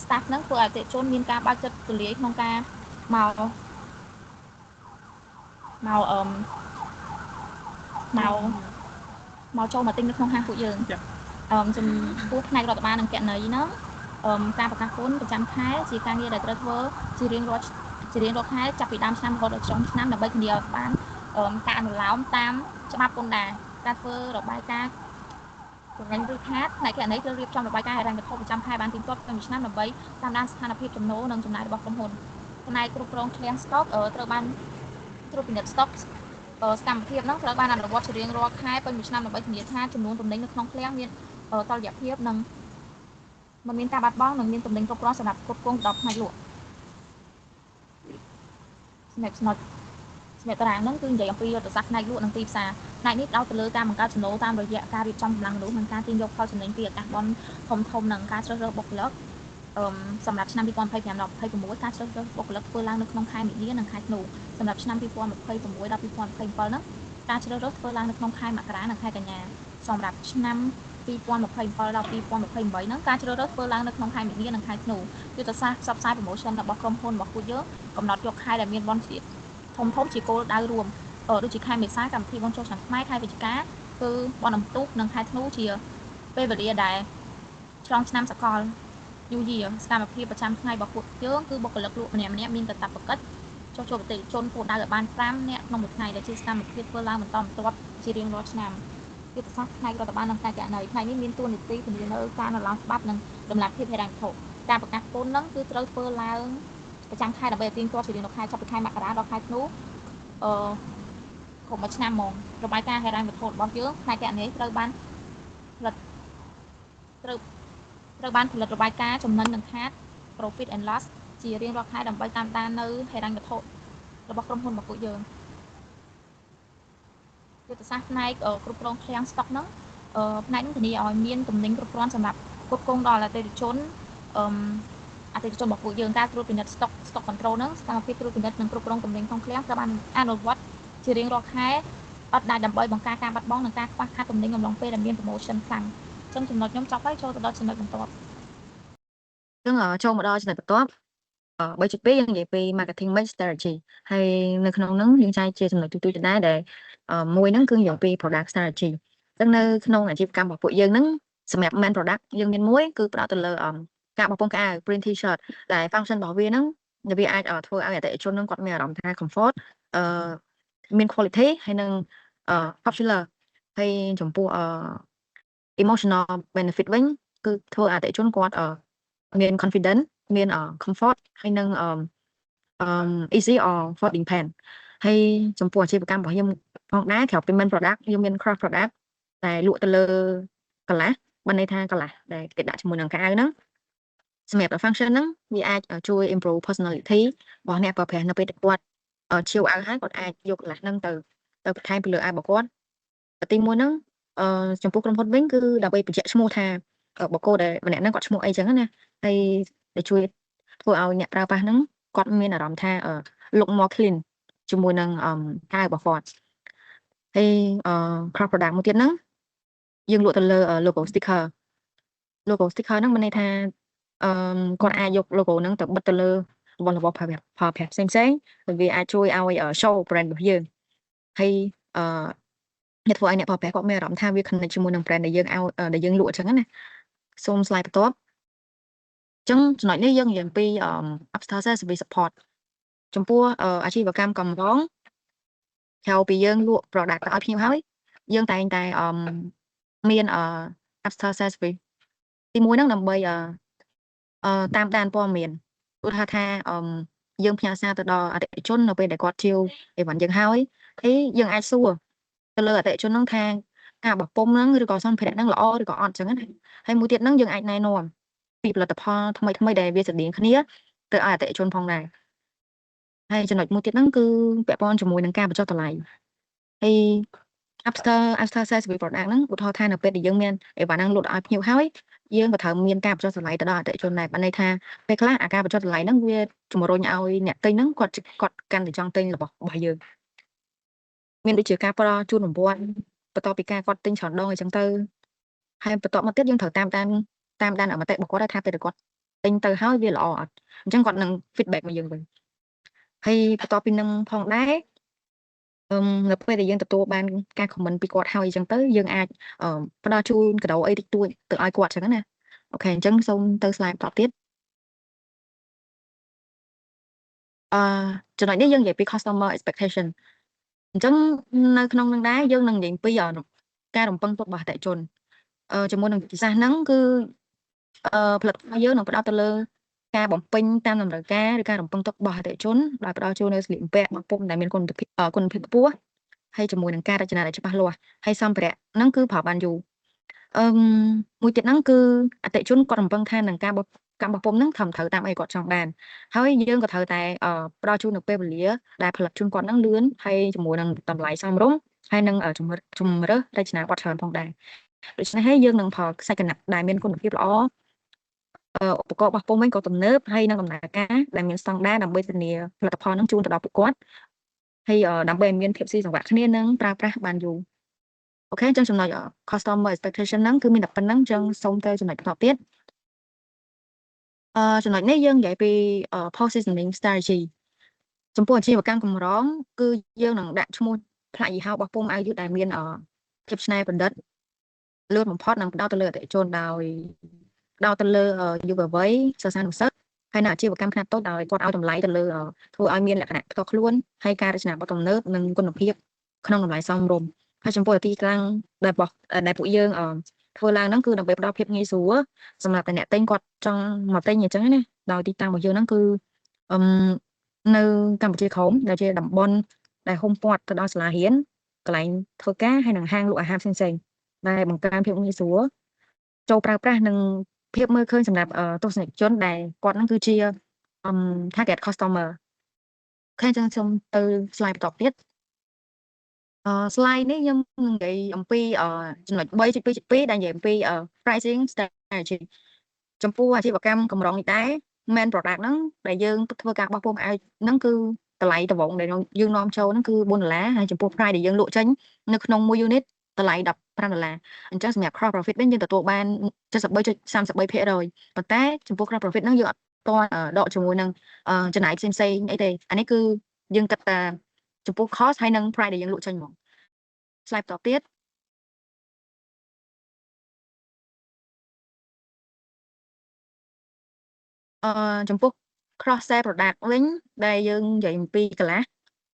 staff ហ្នឹងធ្វើឲ្យអតិថិជនមានការបើកចិត្តទូលាយក្នុងការមកមកអឺមកមកចូលមកទិញនៅក្នុងហាងពួកយើងចំពោះផ្នែករដ្ឋបាលនិងគណនេយ្យហ្នឹងការប្រកាសពន្ធប្រចាំខែជាការងារដែលត្រូវធ្វើជារៀងរាល់ខែចាប់ពីដើមឆ្នាំរហូតដល់ចុងឆ្នាំដើម្បីធានាឲ្យបានការអនុលោមតាមច្បាប់ពន្ធដារការធ្វើរបាយការណ៍ចំណេញឬខាតផ្នែកគណនេយ្យត្រូវរៀបចំរបាយការណ៍ហិរញ្ញវត្ថុប្រចាំខែបានទៀងទាត់ក្នុងមួយឆ្នាំដើម្បីតាមដានស្ថានភាពចំណូលនិងចំណាយរបស់ក្រុមហ៊ុនផ្នែកគ្រប់គ្រងឃ្លាំងស្តុកត្រូវបានត្រួតពិនិត្យស្តុកសកម្មភាពហ្នឹងត្រូវបានអនុវត្តជារៀងរាល់ខែពេញមួយឆ្នាំដើម្បីធានាថាចំនួនទំនិញនៅក្នុងឃ្លាំងមានតុល្យភាពនិងមិនមានការបាត់បង់និងមានទំនិញគ្រប់គ្រាន់សម្រាប់គ្រប់គ្រងដល់ផ្នែកលក់សម្រាប់តារាងហ្នឹងគឺនិយាយអំពីយុទ្ធសាស្ត្រផ្នែកលក់និងទីផ្សារផ្នែកនេះផ្ដោតទៅលើការបង្កើតចំណូលតាមរយៈការរៀបចំកម្លាំងមនុស្សនិងការទាញយកផលចំណេញពីឱកាសបុណ្យធំធំនិងការជ្រើសរើសបុគ្គលិកសម្រាប់ឆ្នាំ2025ដល់26ការជ្រើសរើសបុគ្គលិកធ្វើឡើងនៅក្នុងខែមីនានិងខែធ្នូសម្រាប់ឆ្នាំ2026ដល់2027ហ្នឹងការជ្រើសរើសធ្វើឡើងនៅក្នុងខែមករានិងខែកញ្ញាសម្រាប់ឆ្នាំ2027ដល់2028ហ្នឹងការជ្រើសរើសធ្វើឡើងនៅក្នុងខែមីនានិងខែធ្នូយុទ្ធសាស្ត្រផ្សព្វផ្សាយ promotion របស់ក្រុមហ៊ុនរបស់ពួកយើងកំណត់យកខែដែលមានបុណ្យជាតិធំធំជាគោលដៅរួមដូចជាខែមេសាកម្មវិធីបុណ្យចូលឆ្នាំខ្មែរខែវិច្ឆិកាគឺបុណ្យអុំទូកនិងខែធ្នូជាពេលវេលាដែលឆ្លងឆ្នាំសកល New Year សកម្មភាពប្រចាំថ្ងៃរបស់ពួកយើងគឺបុគ្គលិកលក់ម្នាក់ម្នាក់មានកាតព្វកិច្ចចុះជួបអតិថិជនគោលដៅឲ្យបាន5នាក់ក្នុងមួយថ្ងៃដែលជាសកម្មភាពធ្វើឡើងបន្តបន្ទាប់ជារៀងរាល់ឆ្នាំយុទ្ធសាស្ត្រផ្នែករដ្ឋបាលនិងផ្នែកគណនេយ្យផ្នែកនេះមានតួនាទីធានានៅការអនុលោមច្បាប់និងតម្លាភាពហិរញ្ញវត្ថុការប្រកាសពន្ធហ្នឹងគឺត្រូវធ្វើឡើងប្រចាំខែដើម្បីឲ្យទៀងទាត់ជារៀងរាល់ខែចាប់ពីខែមករាដល់ខែធ្នូគ្រប់មួយឆ្នាំហ្មងរបាយការណ៍ហិរញ្ញវត្ថុរបស់យើងផ្នែកគណនេយ្យត្រូវបានផលិតរបាយការណ៍ចំណេញនិងខាត profit and loss ជារៀងរាល់ខែដើម្បីតាមដាននៅហិរញ្ញវត្ថុរបស់ក្រុមហ៊ុនរបស់ពួកយើងយុទ្ធសាស្ត្រផ្នែកគ្រប់គ្រងឃ្លាំងស្តុកហ្នឹងផ្នែកហ្នឹងធានាឲ្យមានទំនិញគ្រប់គ្រាន់សម្រាប់គ្រប់គ្រងដល់អតិថិជនអឺអតិថិជនរបស់ពួកយើងការត្រួតពិនិត្យ stock stock control ហ្នឹងសកម្មភាពត្រួតពិនិត្យនិងគ្រប់គ្រងទំនិញក្នុងឃ្លាំងត្រូវបានអនុវត្តជារៀងរាល់ខែអត់ដាច់ដើម្បីបង្ការការបាត់បង់និងការខ្វះខាតទំនិញអំឡុងពេលដែលមាន promotion ខ្លាំងអញ្ចឹងចំណុចខ្ញុំចប់ហើយចូលទៅដល់ចំណុចបន្ទាប់ ចឹងចូលមកដល់ចំណុចបន្ទាប់3.2យើងនិយាយពី marketing mix strategy ហើយនៅក្នុងហ្នឹងយើងចែកជាចំណុចទូទៅដែរដែលមួយហ្នឹងគឺនិយាយពី product strategy អញ្ចឹងនៅក្នុងអាជីវកម្មរបស់ពួកយើងហ្នឹងសម្រាប់ main product យើងមានមួយគឺផ្ដោតទៅលើការបោះពុម្ពខោអាវ print t-shirt ដែល function របស់វាហ្នឹងវាអាចធ្វើឲ្យអតិថិជនហ្នឹងគាត់មានអារម្មណ៍ថា comfort មាន quality ហើយនិង popular ហើយចំពោះemotional benefit វិញគឺធ្វើឲ្យអតិថិជនគាត់មាន confidence មាន comfort ហើយនិងអឺ easy or folding pen ហើយចំពោះអាជីវកម្មរបស់យើងផងដែរក្រៅពី main product យើងមាន cross product តែលក់ទៅលើក្រឡាស់បានន័យថាក្រឡាស់ដែលគេដាក់ជាមួយនឹងខោអាវហ្នឹងសម្រាប់ function ហ្នឹងវាអាចជួយ improve personality របស់អ្នកប្រើប្រាស់នៅពេលដែលគាត់ជាវអាវហើយគាត់អាចយកក្រឡាស់ហ្នឹងទៅបន្ថែមពីលើអាវរបស់គាត់ទីមួយហ្នឹងចំពោះក្រុមហ៊ុនវិញគឺដើម្បីបញ្ជាក់ឈ្មោះថាបុគ្គលដែលម្នាក់ហ្នឹងគាត់ឈ្មោះអីចឹងណាហើយដែលជួយធ្វើឲ្យអ្នកប្រើប្រាស់ហ្នឹងគាត់មានអារម្មណ៍ថា look more clean ជាមួយនឹងអាវរបស់គាត់ហើយcross product មួយទៀតហ្នឹងយើងលក់ទៅលើ logo sticker logo sticker ហ្នឹងមានន័យថាគាត់អាចយក logo ហ្នឹងទៅបិទទៅលើរបស់របរប្រើប្រាស់ប្រើប្រាស់ផ្សេងផ្សេងៗវាអាចជួយឲ្យ show brand របស់យើងហើយអ្នកធ្វើឲ្យអ្នកប្រើប្រាស់គាត់មានអារម្មណ៍ថាវា connect ជាមួយនឹង brand ដែលយើងលក់អញ្ចឹងណាសូម slide បន្ទាប់អញ្ចឹងចំណុចនេះយើងនិយាយអំពី after sales service support ចំពោះអាជីវកម្មកម្រងក្រៅពីយើងលក់ product ទៅឲ្យភ្ញៀវហើយយើងតែងតែមាន after sales service ទីមួយហ្នឹងដើម្បីតាមដានព័ត៌មានឧទាហរណ៍ថាយើងផ្ញើសារទៅដល់អតិថិជននៅពេលដែលគាត់ជាវអីវ៉ាន់យើងហើយហើយយើងអាចសួរទៅលើអតិថិជនហ្នឹងថា ការបោះពុម្ពហ្នឹងឬក៏សម្ភារៈហ្នឹងល្អឬក៏អត់ចឹងណាហើយមួយទៀតហ្នឹងយើងអាចណែនាំពីផលិតផលថ្មីថ្មីដែលវាស្រដៀងគ្នាទៅឲ្យអតិថិជនផងដែរហើយចំណុចមួយទៀតហ្នឹងគឺពាក់ព័ន្ធជាមួយនឹងការបញ្ចុះតម្លៃហើយ after sales service product ហ្នឹងឧទាហរណ៍ថានៅពេលដែលយើងមានអីវ៉ាន់ហ្នឹងលក់ឲ្យភ្ញៀវហើយយើងក៏ត្រូវមានការបញ្ចុះតម្លៃទៅដល់អតិថិជនដែរបានន័យថាពេលខ្លះអាការបញ្ចុះតម្លៃហ្នឹងវាជំរុញឲ្យអ្នកទិញហ្នឹងគាត់គាត់កាន់តែចង់ទិញរបស់របស់យើងមានដូចជាការផ្ដល់ជូនរង្វាន់បន្ទាប់ពីការគាត់ទិញច្រើនដងអញ្ចឹងទៅហើយបន្ទាប់មកទៀតយើងត្រូវតាមតាមតាមដានមតិរបស់គាត់ថាពេលដែលគាត់ទិញទៅហើយវាល្អអត់អញ្ចឹងគាត់នឹង feedback មកយើងវិញហើយបន្ទាប់ពីនឹងផងដែរអឺនៅពេលដែលយើងទទួលបានការ comment ពីគាត់ហើយអញ្ចឹងទៅយើងអាចផ្ដល់ជូនកាដូអីតិចតួចទៅឲ្យគាត់អញ្ចឹងណាOK អញ្ចឹងសូមទៅ slide បន្តទៀតអឺចំណុចនេះយើងនិយាយពី customer expectation អញ្ចឹងនៅក្នុងនឹងដែរយើងនឹងនិយាយពីការរំពឹងទុករបស់អតិថិជនអឺជាមួយនឹងវិធីសាស្ត្រហ្នឹងគឺអឺផលិតផលយើងនឹងផ្ដោតទៅលើការបំពេញតាមតម្រូវការឬការរំពឹងទុករបស់អតិថិជនដោយផ្ដល់ជូននូវសម្លៀកបំពាក់បោះពុម្ពដែលមានគុណភាពគុណភាពខ្ពស់ហើយជាមួយនឹងការរចនាដែលច្បាស់លាស់ហើយសម្ភារៈហ្នឹងគឺប្រើបានយូរអឺមួយទៀតហ្នឹងគឺអតិថិជនគាត់រំពឹងថានឹងការបោះការបោះពុម្ពហ្នឹងត្រឹមត្រូវតាមអីគាត់ចង់បានហើយយើងក៏ត្រូវតែផ្ដល់ជូននៅពេលវេលាដែលផលិតជូនគាត់ហ្នឹងលឿនហើយជាមួយនឹងតម្លៃសមរម្យហើយនឹងជំជំរើសរចនាបថច្រើនផងដែរដូច្នេះហើយយើងនឹងផលខ្សាច់ក្រណាត់ដែលមានគុណភាពល្អឧបករណ៍បោះពុម្ពវិញក៏ទំនើបហើយនឹងដំណើរការដែលមានស្តង់ដារដើម្បីធានាផលិតផលហ្នឹងជូនទៅដល់ពួកគាត់ហើយដើម្បីឲ្យមានភាពស៊ីសង្វាក់គ្នានិងប្រើប្រាស់បានយូរ OK អញ្ចឹងចំណុច customer expectation ហ្នឹងគឺមានតែប៉ុណ្្នឹងអញ្ចឹងសូមទៅចំណុចបន្តទៀតអឺចំណុចនេះយើងនិយាយពី positioning strategy ចំពោះអាជីវកម្មកម្រងគឺយើងនឹងដាក់ឈ្មោះផ្លាកយីហោរបស់ពុម្ពអាវយឺតដែលមានភាពច្នៃប្រឌិតលឿនបំផុតនិងផ្ដោតទៅលើអតិថិជនដោយផ្ដោតទៅលើយុវវ័យសិស្សានុសិស្សហើយនៅអាជីវកម្មខ្នាតតូចដោយគាត់ឲ្យតម្លៃទៅលើធ្វើឲ្យមានលក្ខណៈផ្ទាល់ខ្លួនហើយការរចនាបថទំនើបនិងគុណភាពក្នុងតម្លៃសមរម្យហើយចំពោះទីតាំងដែលបោះដែលពួកយើងធ្វើឡើងហ្នឹងគឺដើម្បីផ្ដល់ភាពងាយស្រួលសម្រាប់តែអ្នកទិញគាត់ចង់មកទិញអញ្ចឹងណាដោយទីតាំងរបស់យើងហ្នឹងគឺអឹមនៅកម្ពុជាក្រោមដែលជាតំបន់ដែលហ៊ុមព័ទ្ធទៅដល់សាលារៀនកន្លែងធ្វើការហើយនិងហាងលក់អាហារផ្សេងៗដែលបង្កើនភាពងាយស្រួលចូលប្រើប្រាស់និងភាពមើលឃើញសម្រាប់ទស្សនិកជនដែលគាត់ហ្នឹងគឺជា target customer OK អញ្ចឹងខ្ញុំទៅ slide បន្តទៀតអឺ slide នេះខ្ញុំនឹងនិយាយអំពីចំណុច3.2.2ដែលនិយាយអំពី pricing strategy ចំពោះអាជីវកម្មកម្រងនេះដែរ main product ហ្នឹងដែលយើងធ្វើការបោះពុម្ពឲ្យហ្នឹងគឺតម្លៃដំបូងដែលយើងនាំចូលហ្នឹងគឺ4ដុល្លារហើយចំពោះ price ដែលយើងលក់ចេញនៅក្នុងមួយ unit តម្លៃ15ដុល្លារអញ្ចឹងសម្រាប់ gross profit វិញយើងទទួលបាន73.33%ប៉ុន្តែចំពោះ gross profit ហ្នឹងយើងអត់ទាន់ដកជាមួយនឹងចំណាយផ្សេងផ្សេងអីទេអានេះគឺយើងគិតតែចំពោះ cost ហើយនិង price ដែលយើងលក់ចេញហ្មង slide បន្តទៀតអឺចំពោះ cross sell product វិញដែលយើងនិយាយអំពីក្រឡា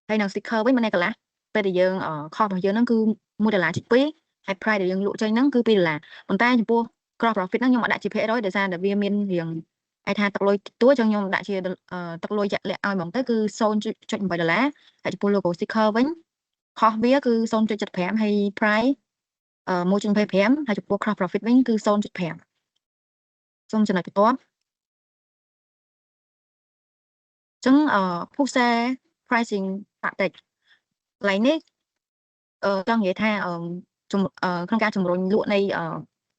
ហើយនិង sticker វិញមានន័យក្រឡាពេលដែលយើង cost របស់យើងហ្នឹងគឺ1ដុល្លារជិត2ហើយ price ដែលយើងលក់ចេញហ្នឹងគឺ2ដុល្លារប៉ុន្តែចំពោះ gross profit ហ្នឹងខ្ញុំអត់ដាក់ជាភាគរយដោយសារតែវាមានរៀងអាចថាទឹកលុយតិចតួចចឹងខ្ញុំដាក់ជាទឹកលុយជាក់លាក់ឲ្យហ្មងទៅគឺ0.8ដុល្លារហើយចំពោះ logo sticker វិញ cost វាគឺ0.75ហើយ price 1.25ហើយចំពោះ gross profit វិញគឺ0.5សូមចំណុចបន្ទាប់ចឹងអឺ push pricing tactic កន្លែងនេះអឺចង់និយាយថាអឺក្នុងការជំរុញលក់នៃ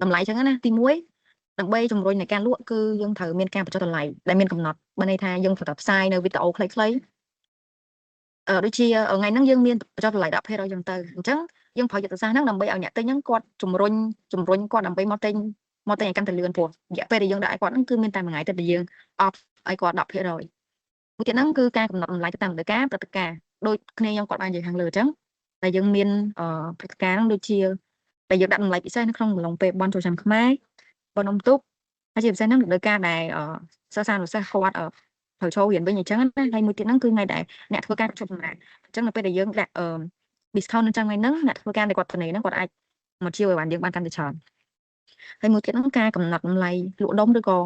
តម្លៃចឹងណាទី1ដើម្បីជំរុញនៃការលក់គឺយើងត្រូវមានការបញ្ចុះតម្លៃដែលមានកំណត់បើន័យថាយើងត្រូវតែផ្សាយនៅវីដេអូខ្លីៗអឺដូចជាថ្ងៃហ្នឹងយើងមានបញ្ចុះតម្លៃ10%ចឹងទៅអញ្ចឹងយើងប្រើយុទ្ធសាស្ត្រហ្នឹងដើម្បីឲ្យអ្នកទិញហ្នឹងគាត់ជំរុញជំរុញគាត់ដើម្បីមកទិញមកទិញឲ្យកាន់តែលឿនព្រោះរយៈពេលដែលយើងដាក់ឲ្យគាត់ហ្នឹងគឺមានតែមួយថ្ងៃទៅដែលយើង off ឲ្យគាត់10%មួយទៀតហ្នឹងគឺការកំណត់តម្លៃទៅតាមតម្រូវការព្រឹត្តិការណ៍ដូចគ្នាខ្ញុំគាត់បាននិយាយខាងលើអញ្ចឹងតែយើងមានព្រឹត្តិការណ៍ហ្នឹងដូចជាដែលយើងដាក់តម្លៃពិសេសនៅក្នុងអំឡុងពេលបុណ្យចូលឆ្នាំខ្មែរបុណ្យអុំទូកហើយជាពិសេសហ្នឹងរដូវកាលដែលសិស្សានុសិស្សគាត់ត្រូវចូលរៀនវិញអញ្ចឹងណាហើយមួយទៀតហ្នឹងគឺថ្ងៃដែលអ្នកធ្វើការឈប់សម្រាកអញ្ចឹងនៅពេលដែលយើងដាក់ discount នៅចាំថ្ងៃហ្នឹងអ្នកធ្វើការដែលគាត់ទំនេរហ្នឹងគាត់អាចមកជាវឲ្យបានយើងបានកាន់តែច្រើនហើយមួយទៀតហ្នឹងការកំណត់តម្លៃលក់ដុំឬក៏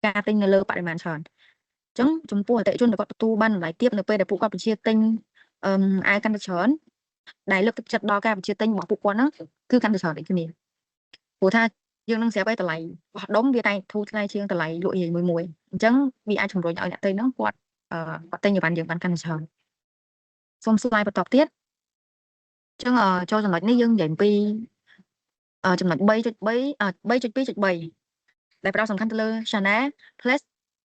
ការទិញនៅលើបរិមាណច្រើនអញ្ចឹងចំពោះអតិថិជនដែលគាត់ទទួលបានតម្លៃទាបនៅពេលដែលពួកគាត់បញ្ជាទិញអឺអាវកាន់តែច្រើន ដែលលើកទឹកចិត្តដល់ការបញ្ជាទិញរបស់ពួកគាត់ហ្នឹងគឺកាន់តែច្រើនដូចគ្នាព្រោះថាយើងនឹងស្រាប់ហើយតម្លៃបោះដុំវាតែងធូរថ្លៃជាងតម្លៃលក់រាយមួយមួយអញ្ចឹងវាអាចជំរុញឲ្យអ្នកទិញហ្នឹងគាត់អឺគាត់ទិញអីវ៉ាន់យើងបានកាន់តែច្រើនសូម slide បន្តទៀតអញ្ចឹងចូលចំណុចនេះយើងនិយាយអំពីចំណុច3.3 3.2.3ដែលផ្ដោតសំខាន់ទៅលើ channel plus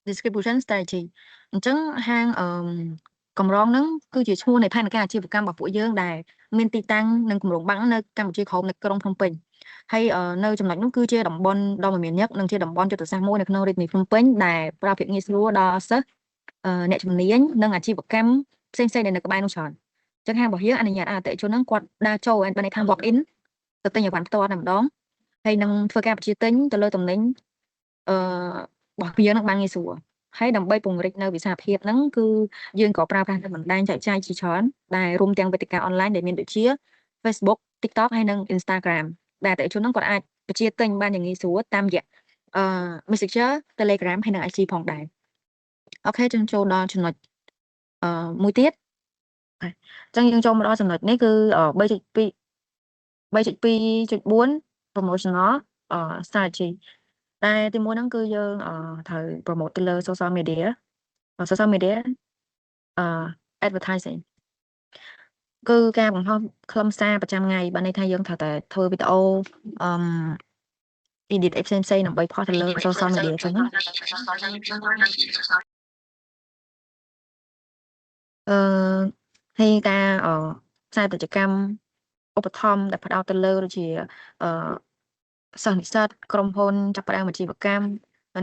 distribution strategy។ អញ្ចឹងហាងអឺកម្រងហ្នឹងគឺជាឈ្មោះនៃផែនការអាជីវកម្មរបស់ពួកយើងដែលមានទីតាំងនិងគម្រោងបាំងនៅកម្ពុជាក្រោមនៅក្រុងភ្នំពេញហើយនៅចំណុចនោះគឺជាតំបន់ដ៏មមាញឹកនិងជាតំបន់យុទ្ធសាស្ត្រមួយនៅក្នុងរាជធានីភ្នំពេញដែលផ្ដល់ភាពងាយស្រួលដល់សិស្សអ្នកជំនាញនិងអាជីវកម្មផ្សេងៗដែលនៅក្បែរនោះច្រើនអញ្ចឹងហាងរបស់យើងអនុញ្ញាតឲ្យអតិថិជនហ្នឹងគាត់ដើរចូលបានន័យថា walk in ទៅទិញអីវ៉ាន់ផ្ទាល់តែម្ដងហើយនឹងធ្វើការបញ្ជាទិញទៅលើទំនិញរបស់យើងនឹងបានងាយស្រួលហើយដើម្បីពង្រីកនៅវិសាលភាពហ្នឹងគឺយើងក៏ប្រើប្រាស់នៅបណ្ដាញចែកចាយជាច្រើនដែលរួមទាំងវេទិកាអនឡាញដែលមានដូចជា Facebook TikTok ហើយនិង Instagram ដែលអតិថិជនហ្នឹងគាត់អាចបញ្ជាទិញបានយ៉ាងងាយស្រួលតាមរយៈMessenger Telegram ហើយនិង IG ផងដែរ okay ចឹងចូលដល់ចំណុចមួយទៀតអញ្ចឹងយើងចូលមកដល់ចំណុចនេះគឺ3.2 3.2.4 promotional strategy តែទីមួយហ្នឹងគឺយើងត្រូវ promote ទៅលើ social media advertising គឺការបង្ហោះខ្លឹមសារប្រចាំថ្ងៃបានន័យថាយើងត្រូវតែធ្វើវីដេអូអឺ edit អីផ្សេងៗដើម្បីផុសទៅលើ social media អញ្ចឹងណាហើយការផ្សាយពាណិជ្ជកម្មឧបត្ថម្ភដែលផ្ដោតទៅលើដូចជាសិស្សនិស្សិតក្រុមហ៊ុនចាប់ផ្ដើមអាជីវកម្ម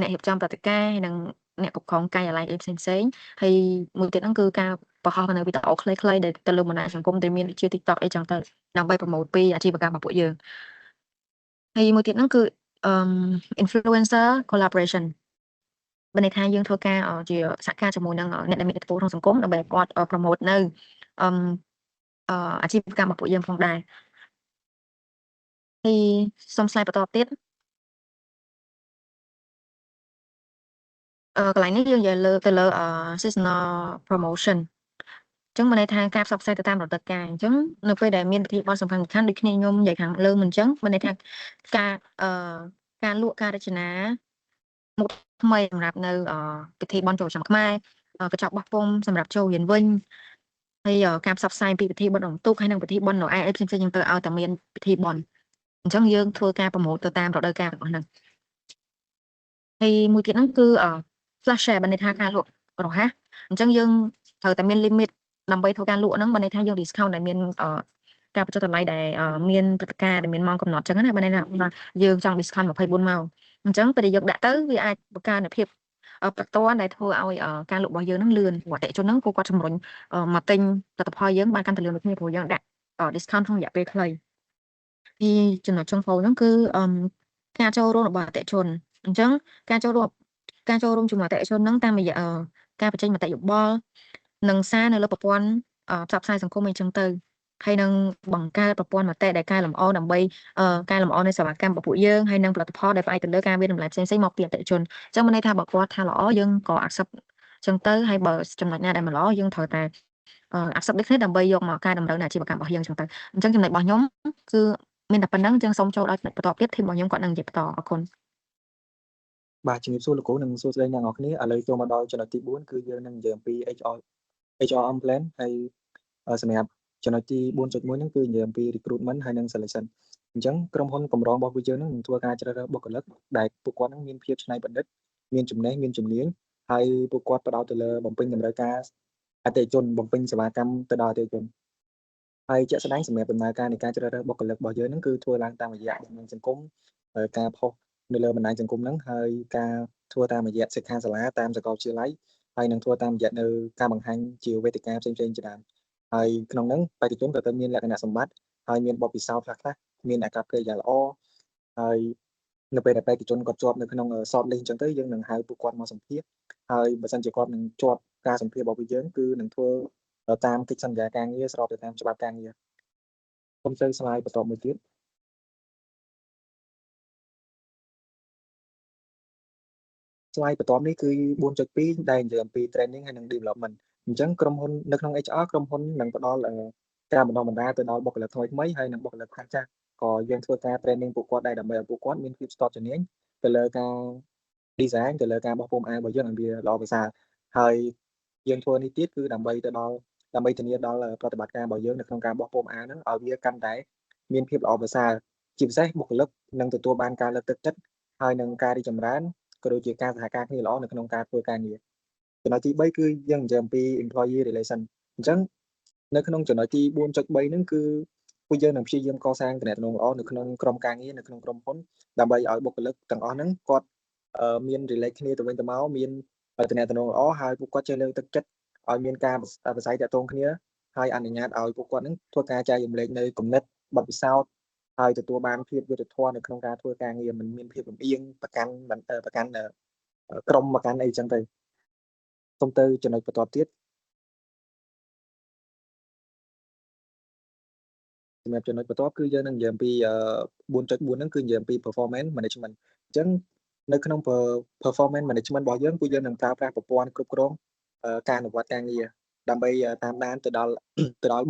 អ្នករៀបចំព្រឹត្តិការណ៍ហើយនិងអ្នកគ្រប់គ្រងការិយាល័យអីផ្សេងផ្សេងហើយមួយទៀតហ្នឹងគឺការបង្ហោះនៅវីដេអូខ្លីៗដែលទៅលើបណ្ដាញសង្គមដែលមានដូចជា TikTok អីចឹងទៅដើម្បី promote ពីអាជីវកម្មរបស់ពួកយើងហើយមួយទៀតហ្នឹងគឺinfluencer collaboration បានន័យថាយើងធ្វើការជាសហការជាមួយនឹងអ្នកដែលមានឥទ្ធិពលក្នុងសង្គមដើម្បីឲ្យគាត់ promote នៅអាជីវកម្មរបស់ពួកយើងផងដែរហើយសូម slide បន្តទៀតកន្លែងនេះយើងនិយាយលើទៅលើ seasonal promotion អញ្ចឹងមានន័យថាការផ្សព្វផ្សាយទៅតាមរដូវកាលអញ្ចឹងនៅពេលដែលមានពិធីបុណ្យសំខាន់ៗដូចគ្នាខ្ញុំនិយាយខាងលើមិនអញ្ចឹងមានន័យថាការអឺការលក់ការរចនាមុខថ្មីសម្រាប់នៅពិធីបុណ្យចូលឆ្នាំខ្មែរកញ្ចប់បោះពុម្ពសម្រាប់ចូលរៀនវិញហើយការផ្សព្វផ្សាយពីពិធីបុណ្យអុំទូកហើយនិងពិធីបុណ្យណូអែលអីផ្សេងៗចឹងទៅឲ្យតែមានពិធីបុណ្យអញ្ចឹងយើងធ្វើការ promote ទៅតាមរដូវកាលរបស់ហ្នឹងហើយមួយទៀតហ្នឹងគឺ flash sale បានន័យថាការលក់រហ័សអញ្ចឹងយើងត្រូវតែមាន limit ដើម្បីធ្វើការលក់ហ្នឹងបានន័យថាយើង discount ដែលមានការបញ្ចុះតម្លៃដែលមានព្រឹត្តិការណ៍ដែលមានម៉ោងកំណត់អញ្ចឹងណាបានន័យថាយើងចង់ discount 24ម៉ោងអញ្ចឹងពេលដែលយើងដាក់ទៅវាអាចបង្កើនភាពបន្ទាន់ដែលធ្វើឲ្យការលក់របស់យើងហ្នឹងលឿនព្រោះអតិថិជនហ្នឹងពួកគាត់ជំរុញមកទិញផលិតផលយើងបានកាន់តែលឿនដូចគ្នាព្រោះយើងដាក់ discount ក្នុងរយៈពេលខ្លីពីចំណុចចុងក្រោយហ្នឹងគឺការចូលរួមរបស់អតិថិជនអញ្ចឹងការចូលរួមជាមួយអតិថិជនហ្នឹងតាមរយៈការបញ្ចេញមតិយោបល់និងសារនៅលើប្រព័ន្ធផ្សព្វផ្សាយសង្គមអីចឹងទៅហើយនឹងបង្កើតប្រព័ន្ធមតិដែលកែលម្អដើម្បីកែលម្អនៃសេវាកម្មរបស់ពួកយើងហើយនិងផលិតផលដែលផ្អែកទៅលើការវាយតម្លៃផ្សេងៗមកពីអតិថិជនអញ្ចឹងមានន័យថាបើគាត់ថាល្អយើងក៏ accept ចឹងទៅហើយបើចំណុចណាដែលមិនល្អយើងត្រូវតែ accept ដូចគ្នាដើម្បីយកមកកែតម្រូវនៅអាជីវកម្មរបស់យើងចឹងទៅអញ្ចឹងចំណុចរបស់ខ្ញុំគឺមានតែប៉ុណ្ណឹងអញ្ចឹងសូមចូលដល់ចំណុចបន្តទៀត team របស់ខ្ញុំគាត់នឹងនិយាយបន្តអរគុណ។ បាទជំរាបសួរលោកគ្រូនិងសួស្តីអ្នកទាំងអស់គ្នាឥឡូវចូលមកដល់ចំណុចទី4គឺយើងនឹងនិយាយអំពី HRM plan ហើយសម្រាប់ចំណុចទី4.1ហ្នឹងគឺនិយាយអំពី recruitment ហើយនិង selection។ អញ្ចឹងក្រុមហ៊ុនកម្រងរបស់ពួកយើងហ្នឹងនឹងធ្វើការជ្រើសរើសបុគ្គលិកដែលពួកគាត់ហ្នឹងមានភាពច្នៃប្រឌិតមានចំណេះមានជំនាញហើយពួកគាត់ផ្ដោតទៅលើបំពេញតម្រូវការអតិថិជនបំពេញសេវាកម្មទៅដល់អតិថិជនហើយជាក់ស្ដែងសម្រាប់ដំណើរការនៃការជ្រើសរើសបុគ្គលិករបស់យើងហ្នឹងគឺធ្វើឡើងតាមរយៈបណ្ដាញសង្គមការផុសនៅលើបណ្ដាញសង្គមហ្នឹងហើយការធ្វើតាមរយៈសិក្ខាសាលាតាមសាកលវិទ្យាល័យហើយនឹងធ្វើតាមរយៈនៅការបង្ហាញជាវេទិកាផ្សេងៗជាដើមហើយក្នុងហ្នឹងបេក្ខជនក៏ត្រូវមានលក្ខណៈសម្បត្តិហើយមានបទពិសោធន៍ខ្លះៗមានអាកប្បកិរិយាល្អហើយនៅពេលដែលបេក្ខជនគាត់ជាប់នៅក្នុង short list អញ្ចឹងទៅយើងនឹងហៅពួកគាត់មកសម្ភាសហើយបើសិនជាគាត់នឹងជាប់ការសម្ភាសរបស់ពួកយើងគឺនឹងធ្វើតាមកិច្ចសន្យាការងារស្របទៅតាមច្បាប់ការងារសូមទៅ slide បន្តមួយទៀត slide បន្ទាប់នេះគឺ4.2ដែលនិយាយអំពី training ហើយនិង development។ អញ្ចឹងក្រុមហ៊ុននៅក្នុង HR ក្រុមហ៊ុននឹងផ្ដល់ ការបណ្ដុះបណ្ដាលទៅដល់បុគ្គលិកថ្មីៗហើយនិងបុគ្គលិកខ្លះចាស់ក៏យើងធ្វើការ training ពួកគាត់ដែរដើម្បីឲ្យពួកគាត់មានភាពស្ទាត់ជំនាញទៅលើការ design ទៅលើការបោះពុម្ពអាវរបស់យើងឲ្យវាល្អប្រសើរហើយយើងធ្វើនេះទៀតគឺដើម្បីទៅដល់ដើម្បីធានាដល់ប្រតិបត្តិការរបស់យើងនៅក្នុងការបោះពុម្ពអាវហ្នឹងឲ្យវាកាន់តែមានភាពល្អប្រសើរជាពិសេសបុគ្គលិកនឹងទទួលបានការលើកទឹកចិត្តហើយនឹងការរីកចម្រើនក៏ដូចជាការសហការគ្នាល្អនៅក្នុងការធ្វើការងារចំណុចទី3គឺយើងនិយាយអំពី employee relation អញ្ចឹងនៅក្នុងចំណុចទី4.3ហ្នឹងគឺពួកយើងនឹងព្យាយាមកសាងទំនាក់ទំនងល្អនៅក្នុងក្រុមការងារនៅក្នុងក្រុមហ៊ុនដើម្បីឲ្យបុគ្គលិកទាំងអស់ហ្នឹងគាត់មាន relate គ្នាទៅវិញទៅមកមានទំនាក់ទំនងល្អហើយពួកគាត់ចេះលើកទឹកចិត្តឲ្យមានការប្រស័យតាក់ទងគ្នាហើយអនុញ្ញាតឲ្យពួកគាត់នឹងធ្វើការចែករំលែកនៅគំនិតបទពិសោធន៍ហើយទទួលបានភាពយុត្តិធម៌នៅក្នុងការធ្វើការងារមិនមានភាពលំអៀងប្រកាន់ប្រកាន់ក្រុមប្រកាន់អីចឹងទៅសូមទៅចំណុចបន្ទាប់ទៀតសម្រាប់ចំណុចបន្ទាប់គឺយើងនឹងនិយាយអំពី4.4ហ្នឹងគឺនិយាយអំពី performance management អញ្ចឹងនៅក្នុង performance management របស់យើងគឺយើងនឹងប្រើប្រាស់ប្រព័ន្ធគ្រប់គ្រងការអនុវត្តការងារដើម្បីតាមដានទៅដល់